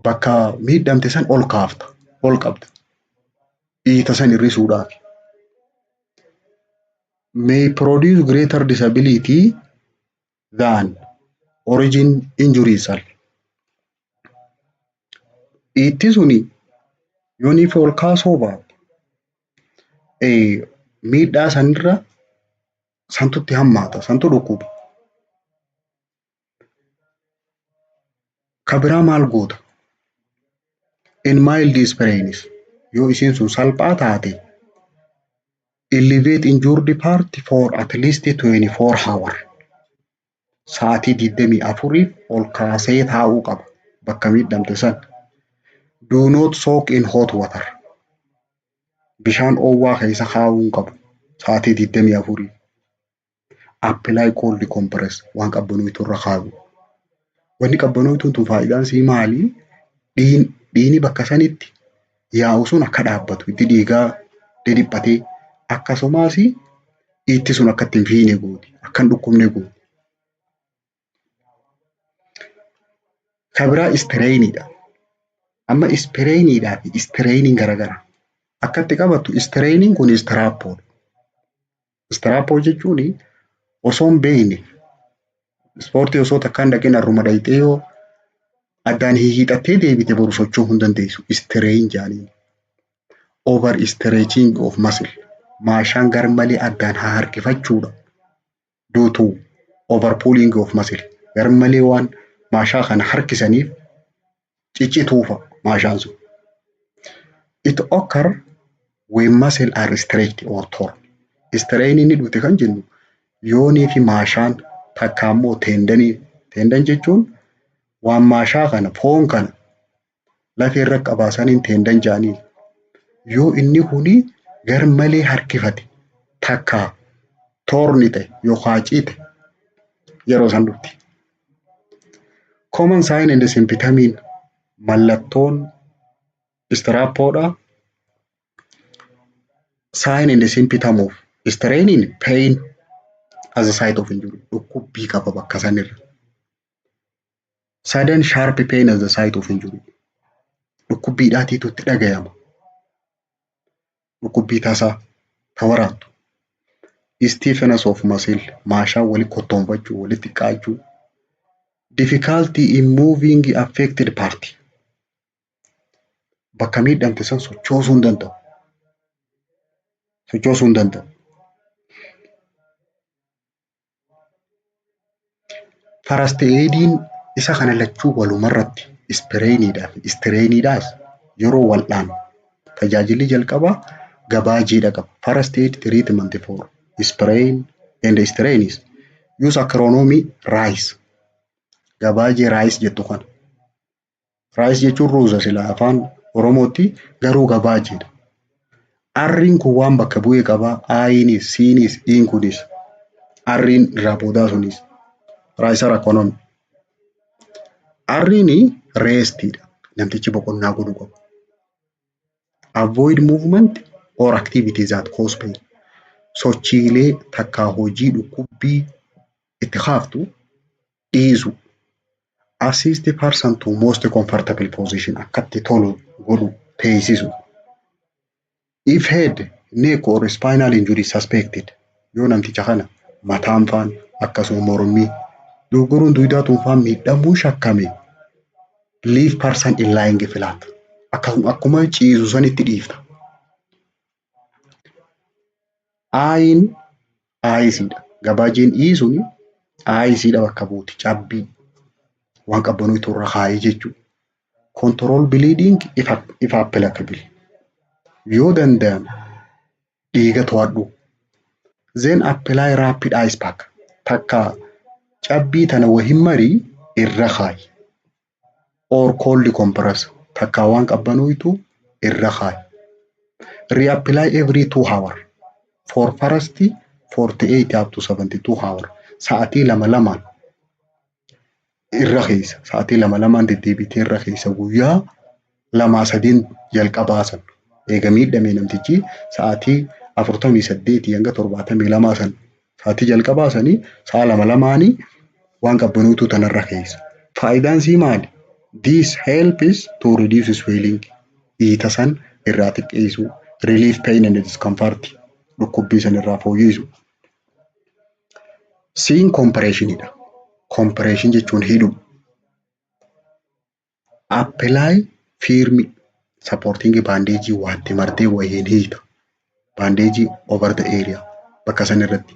Bakka miidhamte san ol kaafta, ol qabda. Dhiita san hir'isuudhaaf. May produce greater disability than origin injury itself. Dhiitti suni yooniif ol kaasuu baate miidhaa sanirra santutti hammaata, santu dhukkuba. Ka biraa maal goota? In mild sprains, yoo isiin sun salphaa taate, elevate injured part for at least 24 hour. Sa'aatii 24f ol kaasee taa'uu qaba bakka miidhamte san. Do not soak in hot water. Bishaan oowwaa keessa kaa'uu hin qabu sa'aatii 24f. Apply cold compress, waan qabbanooytu irra kaa'u. Wanni qabbanooytuun tun faayidaan isii maali? Dhiigni bakka sanitti yaa'u sun akka dhaabbatu, itti dhiigaa dhidhiphatee, akkasumas dhiitti sun akka itti hin fiine gooti, akka hin dhukkubne gooti. Ka biraa strainiidha. Amma sprainiidhaa fi strainiin garagara. Akka itti qabattu, strainiin kun istiraappoodha. Istiraappoo jechuun osoo hin beekne ispoortii osoo takka hin dhaqin harruma dhayxee yoo addaan hiixattee deebite boru socho'uu hin dandeessu. Strain jedhaniin. Over stretching of muscle. Maashaan garmalee addaan haa harkifachuudha. Due to over pulling of muscle. Garmalee waan maashaa kana harkisaniif ciccituufa maashaan sun. It occur when muscle are stretched or torn. Strain inni dhufte kan jennu yoonii fi maashaan takka immoo tendonii. Tendon jechuun waan maashaa kana, foon kana lafee irra qabaasaniin tendon jedhaniin. Yoo inni kuni garmalee harkifate takka torn ta'e yookaan cite, yeroo san dhufti. Common sign and symptomiin, mallattoon istiraappoodha. Sign and symptom of strainiin pain as a site of injury, dhukkubbii qaba bakka sanirra. Sudden sharp pain at the site of injury. Dhukkubbiidhaatiitu itti dhagayama. Dhukkubbii tasaa ta waraantu. Stiffness of muscle, maashaa walitti kottoonfachuu, walitti xiqqaachuu. Difficulty in moving affected part. Bakka miidhamte san sochoosuu hin danda'u. Sochoosuu hin danda'u. First aidiin isa kana lachuu walumarratti sprainiidhaa fi strainiidhaas yeroo wal'aanu tajaajilli jalqabaa gabaajiidha qaba. First aid treatment for sprain and strain is use acronym RICE. Gabaajee RICE jettu kana. RICE jechuun ruuza sila afaan Oromootti, garuu gabaajiidha. R'n kun waan bakka bu'ee qabaa. Inis, Cnis, E'n kunis. R'n irraa boodaa sunis. RICE acronym. R'n restiidha. Namtichi boqonnaa godhuu qaba. Avoid movement or activities that cause pain. Sochiilee takkaa hojii dhukkubbii itti kaaftu dhiisu. Assist person to most comfortable position, akkatti tolu godhu, teessisu. If head, neck or spinal injury suspected, yoo namticha kana mataan faan akkasuma mormii dogoruun dugdaa tuunfaan miidhamuu shakkame, leave person in lying flat, akkasuma akkuma ciisu sanitti dhiifta. I'n iceiidha. Gabaajeen E suni iceiidha bakka buuti, cabbii waan qabbanuutu irra kaayee jechuudha. Control bleeding if applicable. Yoo danda'ame dhiiga to'adhu. Then apply rapid ice pack. Takka cabbii tana wahin marii irra kaayi. Or cold compress. Takka waan qabbanuutu irra kaayi. Reapply every 2 hour for first 48 up to 72 hour. Sa'atii lama lamaan irra keessa. Sa'atii lama lamaan deddeebitee irra keessa guyyaa lamaa sadiin jalqabaa san. Eega miidhame namtichi sa'atii 48 hanga 72 san, sa'atii jalqabaa sanii sa'a lama lamaanii waan qabbanuutu tanarra keessa. Faayidaan sii maali? This helps to reduce swelling. Dhiita san irraa xiqqeessuu. Relief pain and discomfort. Dhukkubbii san irraa fooyyessu. C'n compressionidha. Compression jechuun hidhuu. Apply firm supporting bandage, waatti martee wayiin hiita. Bandage over the area, bakka san irratti.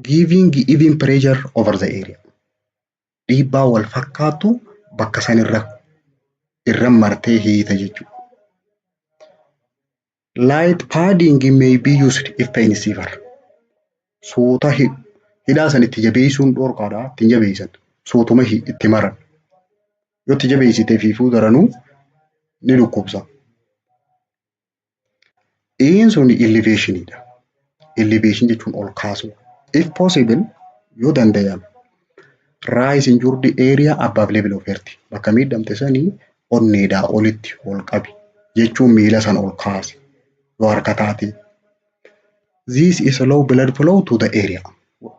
Giving even pressure over the area. Dhiibbaa wal fakkaatu bakka san irra martee hiita jechuudha. Light padding may be used if pain is severe. Suuta hidhaa san itti jabeessuun dhorkaadha. Ittiin jabeessan. Suutuma itti maran. Yoo itti jabeessite fiifuu daranuu ni dhukkubsa. E'n sun elevationidha. Elevation jechuun ol kaasuu. If possible, yoo danda'ame, raise injured area above level of heart. Bakka miidhamte sanii onneedhaa olitti ol qabi jechuun miila san ol kaasi yoo harka taate. This is low blood flow to the area.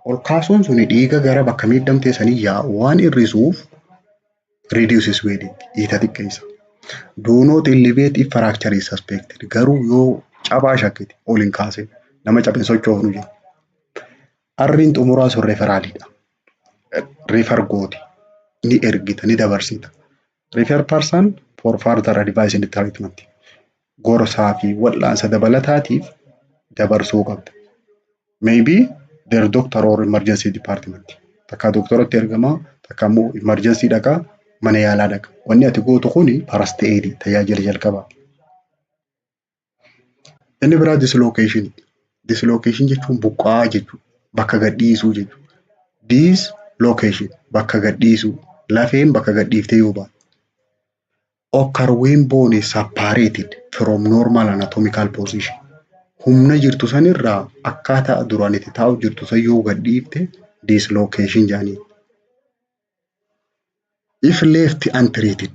Ol kaasuun suni dhiiga gara bakka miidhamte sanii yaa'u waan hir'isuuf reduces swelling, dhiita xiqqeessa. Do not elevate if fracture is suspected. Garuu yoo cabaa shakkite ol hin kaasin. Nama cabe hin sochoofnu jenna. R'n xumuraa sun referralidha. Refer gooti. Ni ergita, ni dabarsita. Refer person for further advice and treatment. Gorsaa fi wal'aansa dabalataatiif dabarsuu qabda. Maybe their doctor or emergency department. Takka doktoratti ergamaa, takka immoo emergency dhaqaa, mana yaalaa dhaqa. Wanni ati gootu kuni first aid, tajaajila jalqabaa. Inni biraa dislocation. Dislocation jechuun buqqa'aa jechuudha. Bakka gadhiisuu jechuudha. Dislocation, bakka gadhiisuu. Lafeen bakka gadhiiftee yoo baate. Occur when bone is separated from normal anatomical position. Humna jirtu sanirraa akkaataa duraan itti taa'u jirtu san yoo gadhiifte dislocation jedhaniin. If left untreated,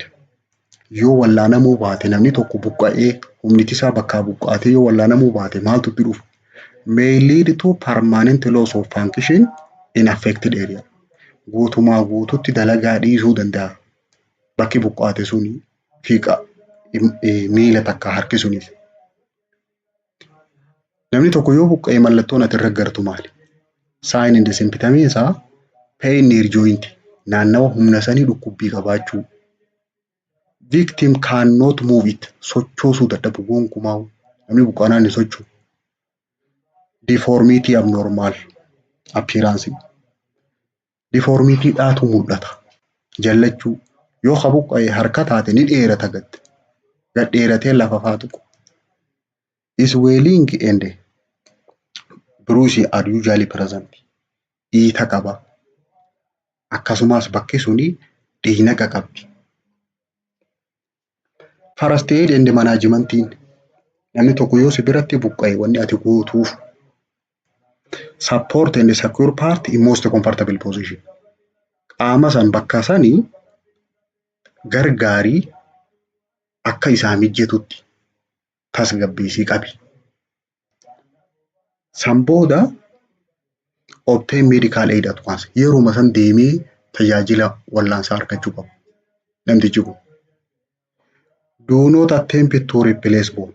yoo wallaanamuu baate, namni tokko buqqa'ee humniti isaa bakkaa buqqaatee yoo wallaanamuu baate maaltu itti dhufa? May lead to permanent loss of function in affected area. Guutumaa guututti dalagaa dhiisuu danda'a. Bakki buqqaate suni fiiqa miila takka harki sunis. Namni tokko yoo buqqa'e mallattoon ati irra agartu maali? Sign and symptom isaa pain near joint, naannawa humna sanii dhukkubbii qabaachuu. Victim cannot move it, sochoosuu dadhabu gonkumaa, namni buqqaanaan hin socho'u. Deformity, abnormal appearance. Deformity dhaatu mul'ata. Jallachuu yoo ka buqqa'e harka taate ni dheerata gad. Gad dheeratee lafa faa tuqu. Swelling and bruising are usually present. Dhiita qaba. Akkasumas bakki suni dhiigna qaqabdi. First aid and managementiin namni tokko yoo si biratti buqqa'e wanni ati gootuuf: support and secure part in most comfortable position. Qaama san bakka sanii gargaarii, akka isaa mijatutti tasgabbeessii qabi. San booda obtain medical aid at once, yeruma san deemee tajaajila wallaansaa argachuu qaba namtichi kun. Do not attempt to replace bone.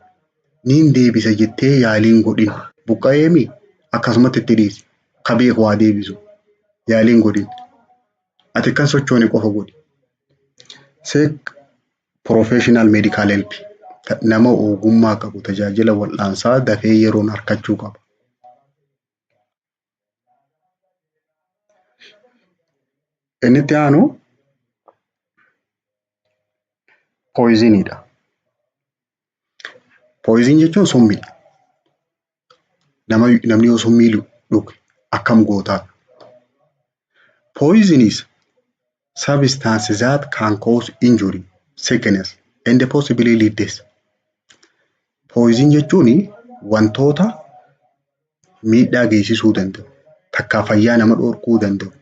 Niin deebisa jettee yaaliin godhin. Buqqa'eemi, akkasumatti itti dhiisi. Ka beeku haa deebisu. Yaaliin godhin. Ati kan sochoone qofa godhi. Seek professional medical help. Nama ogummaa qabu tajaajila wal'aansaa dafee yeroon argachuu qaba. Inni itti aanu poisoniidha. Poison jechuun summii. Namni yoo summii dhuge akkam gootaa? Poison is substance that can cause injury, sickness and possibly lead death. Poison jechuun wantoota miidhaa geessisuu danda'u, takkaa fayyaa nama dhorkuu danda'u,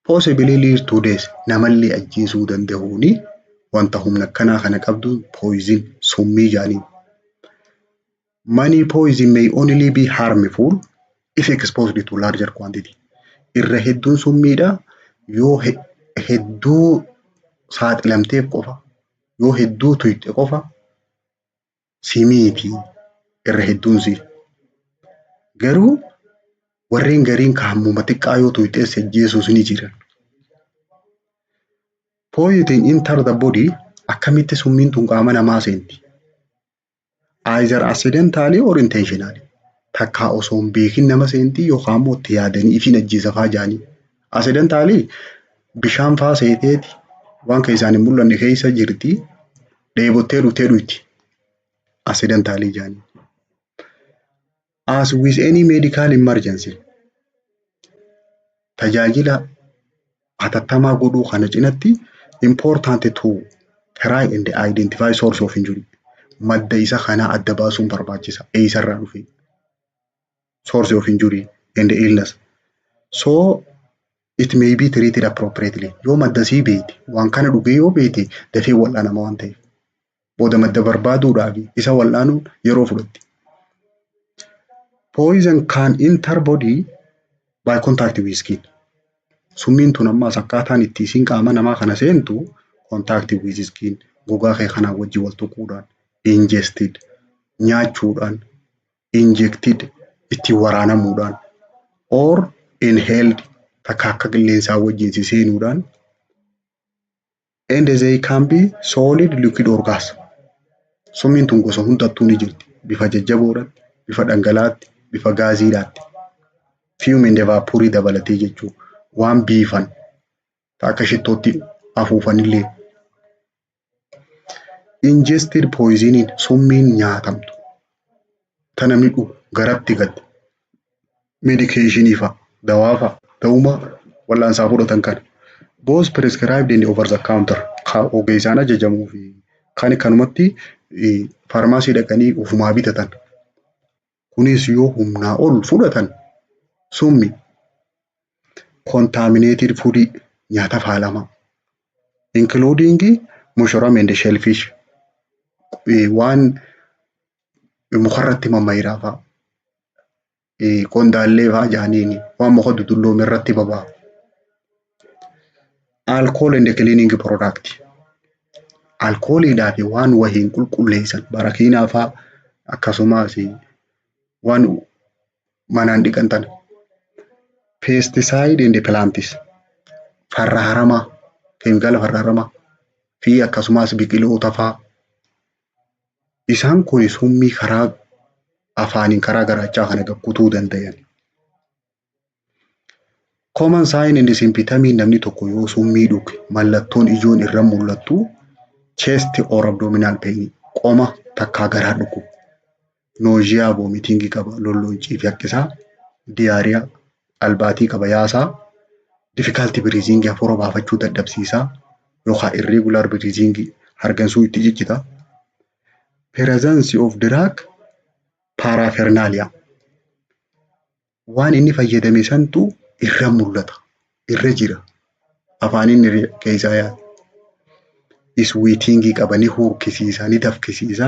possibly lead to death, namallee ajjeesuu danda'uuni wanta humna akkanaa kana qabdu poison, summii jedhaniin. Many poison may only be harmful if exposed to larger quantity. Irra hedduun summiidha yoo hedduu saaxilamteef qofa, yoo hedduu tuyxe qofa simiiti irra hedduun si. Garuu warreen gariin ka hammuma xiqqaa yoo tuyxees ajjeesuus ni jiran. Poison enter the body, akkamitti summiin tun qaama namaa seenti? Either accidentally or intentionally. Takkaa osoo hin beekin nama seentii yookaan immoo itti yaadanii ifiin ajjeesa faa jedhanii. Accidentally bishaan faa seeteeti waan keessaan hin mul'anne keessa jirti, dheebottee dhuftee dhuyti. Accidentally jedhanii. As with any medical emergency, tajaajila hatattamaa godhuu kana cinatti important to try and identify source of injury. Madda isa kanaa adda baasuun barbaachisa. Eessarraa dhufe? Source of injury and illness. So it may be treated appropriately. Yoo madda sii beekte, waan kana dhugee yoo beekte, dafee wal'aanama waan ta'eef. Booda madda barbaaduudhaaf isa wal'aanuun yeroo fudhatti. Poison can enter body by contact with skin. Summiin tun ammaas akkaataan itti isiin qaama namaa kana seentu contact with skin, gogaa kee kanaa wajjin wal tuquudhaan, ingested, nyaachuudhaan, injected, ittiin waraanamuudhaan, or inhaled, takka akka qilleensaa wajjin si seenuudhaan, and they can be solid, liquid or gas. Summiin tun gosa hundattuu ni jirti. Bifa jajjaboodhaatti, bifa dhangala'aatti, bifa gaaziidhaatti. Fume and vaporii dabalatee jechuudha. Waan biifan akka shittootti afuufanillee. Ingested poisoniin, summiin nyaatamtu ta namni dhugu garatti galte, medicationii fa'a, dawaa fa'a, da'uma wal'aansaa fudhatan kana. Both prescribed and over the counter, kan ogeessaan ajajamuu fi kan kanumatti faarmaasii dhaqanii ofumaa bitatan. Kunis yoo humnaa ol fudhatan summi. Contaminated food, nyaata faalamaa, including mushroom and shellfish, waan mukarratti mammayiraa fa'a, qondaallee fa'a jedhaniini waan muka dudulloome irratti baba'a. Alcohol and cleaning product. Alkooliidhaa fi waan wahiin qulqulleessan, barakiinaa fa'a, akkasumas waan manaan dhiqan tana. Pesticide and plants, farra haramaa, keemikaala farra haramaa fi akkasumas biqiloota fa'a. Isaan kun summii karaa afaaniin karaa garaachaa kana gad-kutuu danda'an. Common sign and symptom, namni tokko yoo summii dhuge mallattoon ijoon irra mul'attu chest or abdominal pain, qoma takkaa garaa dhukkuba. Nausea, vomiting qaba, lollooncii fi haqqisaa, diarrhea, albaatii qaba, yaasaa, difficulty breathing, hafuura baafachuu dadhabsiisaa yookaan irregular breathing, hargansuu itti ciccita. Presence of drug paraphernalia, waan inni fayyadame santu irra mul'ata, irra jira, afaan inni keessaa yaa'e. Sweatingii qaba, ni hurkisiisa, ni dafkisiisa,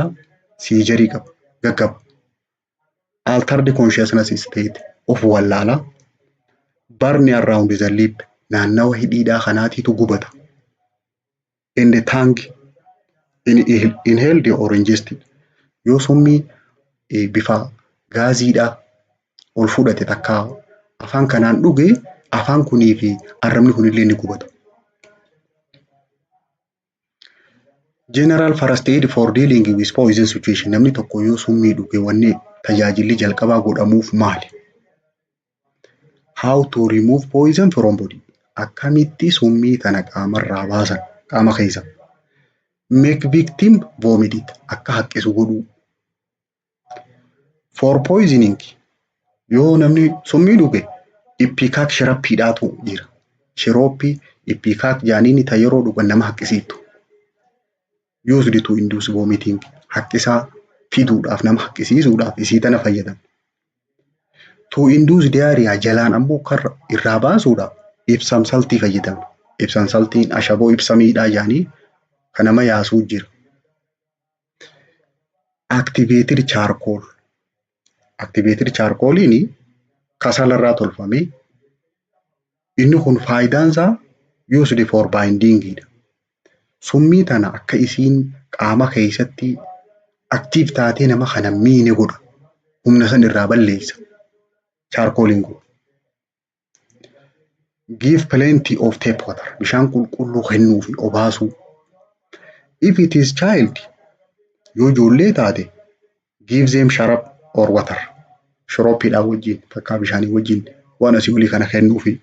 seizurii qaba, gaggaba. Altered consciousness state, of wallaalaa. Burn around the lip, naannawa hidhiidhaa kanaatiitu gubata. In the tongue inhaled or ingested, yoo summii bifa gaaziidhaa ol fudhate takka afaan kanaan dhuge, afaan kunii fi arrabni kunillee ni gubata. General first aid for dealing with poison situation, namni tokko yoo summii dhuge wanni tajaajilli jalqabaa godhamuuf maali? How to remove poison from body. Akkamitti summii tana qaamarraa baasan, qaama keessa. Make victim vomit it. Akka haqqisu godhuu. For poisoning, yoo namni summii dhuge, ipecac syrupiidhaatu jira. Shirooppii ipecac jaaniini ta yeroo dhugan nama haqqisiiftu. Used to induce vomiting, haqqisaa fiduudhaaf, nama haqqisiisuudhaaf isii tana fayyadamu. To induce diarrhea, jalaan ammoo karra irraa baasuudhaaf Epsom saltii fayyadamna. Epsom saltiin ashaboo Epsomiidhaa jaanii kan nama yaasuu jira. Activated charcoal. Activated charcoaliin kasalarraa tolfamee, inni kun faayidaan isaa used for binding dha. Summii tana akka isiin qaama keessatti active taatee nama kana miine godha. Humna san irraa balleessa. Charcoaliin kun. Give plenty of tap water. Bishaan qulqulluu kennuu fi obaasuu. If it is child, yoo ijoollee taate, give them syrup or water. Shoroopiidhaan wajjin takkaa bishaanii wajjin waan asii olii kana kennuufi.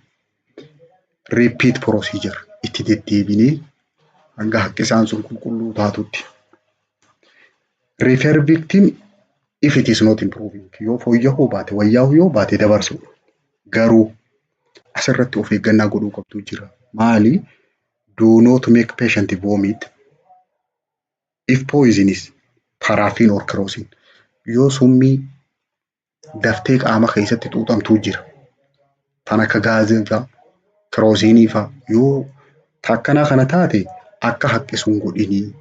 Repeat procedure, itti deddeebinee hanga haqqisaan sun qulqulluu taatutti. Refer victim if it is not improving. Yoo fooyya'uu baate, wayyaa'uu yoo baate dabarsu. Garuu asirratti of eeggannaa godhuu qabdu jira. Maali? Do not make patient vomit if poison is paraffin or kerosene. Yoo summii daftee qaama keessatti xuuxamtuu jira. Tan akka gaazii fa'a, kerosene fa'a, yoo akkanaa kana taate akka haqqisuun godhinii.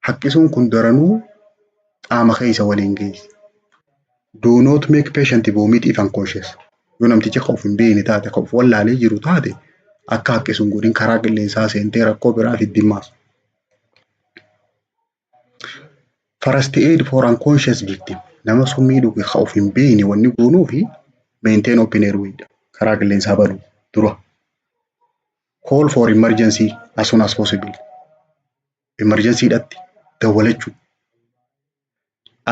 Haqqisuun kun daranuu qaama keessa waliin geessi. Do not make patient vomit if unconscious. Yoo namtichi kan of hin beekne taate, kan of wallaalee jiru taate, akka haqqisuun godhin, karaa qilleensaa seentee rakkoo biraa fiddi maas. First aid for unconscious victim. Nama summii dhuge kan of hin beekne wanni goonuu fi maintain open airway dha. Karaa qilleensaa banuu dura. Call for emergency as soon as possible. Emergency dhatti dawwalachuu.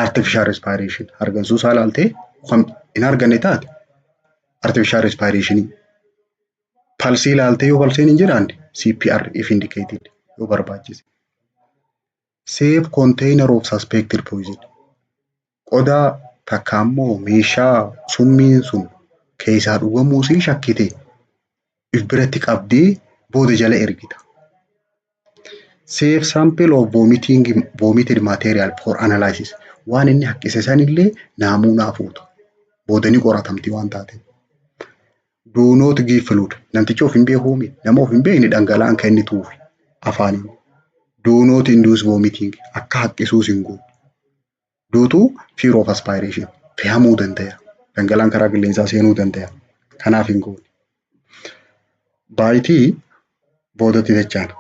Artificial respiration, hargansuu isaa ilaaltee kan hin arganne taate artificial respiration. Pulsii ilaaltee yoo pulsiin hin jiraanne CPR if indicated, yoo barbaachise. Safe container of suspected poison. Qodaa takka ammoo meeshaa summiin sun keessaa dhugamuu sii shakkite if biratti qabdee booda jala ergita. Save sample of vomited material for analysis. Waan inni haqqise sanillee naamuunaa fuuta. Booda ni qoratamti waan taateef. Do not give fluid. Namtichi of hin beekuumi. Nama of hin beekne dhangala'aan kennituufi afaaniin. Do not induce vomiting. Akka haqqisuus hin goonu. Due to fear of aspiration. Fe'amuu danda'a. Dhangala'aan karaa qilleensaa seenuu danda'a. Kanaaf hin goone. Baayitii boodatti dachaana.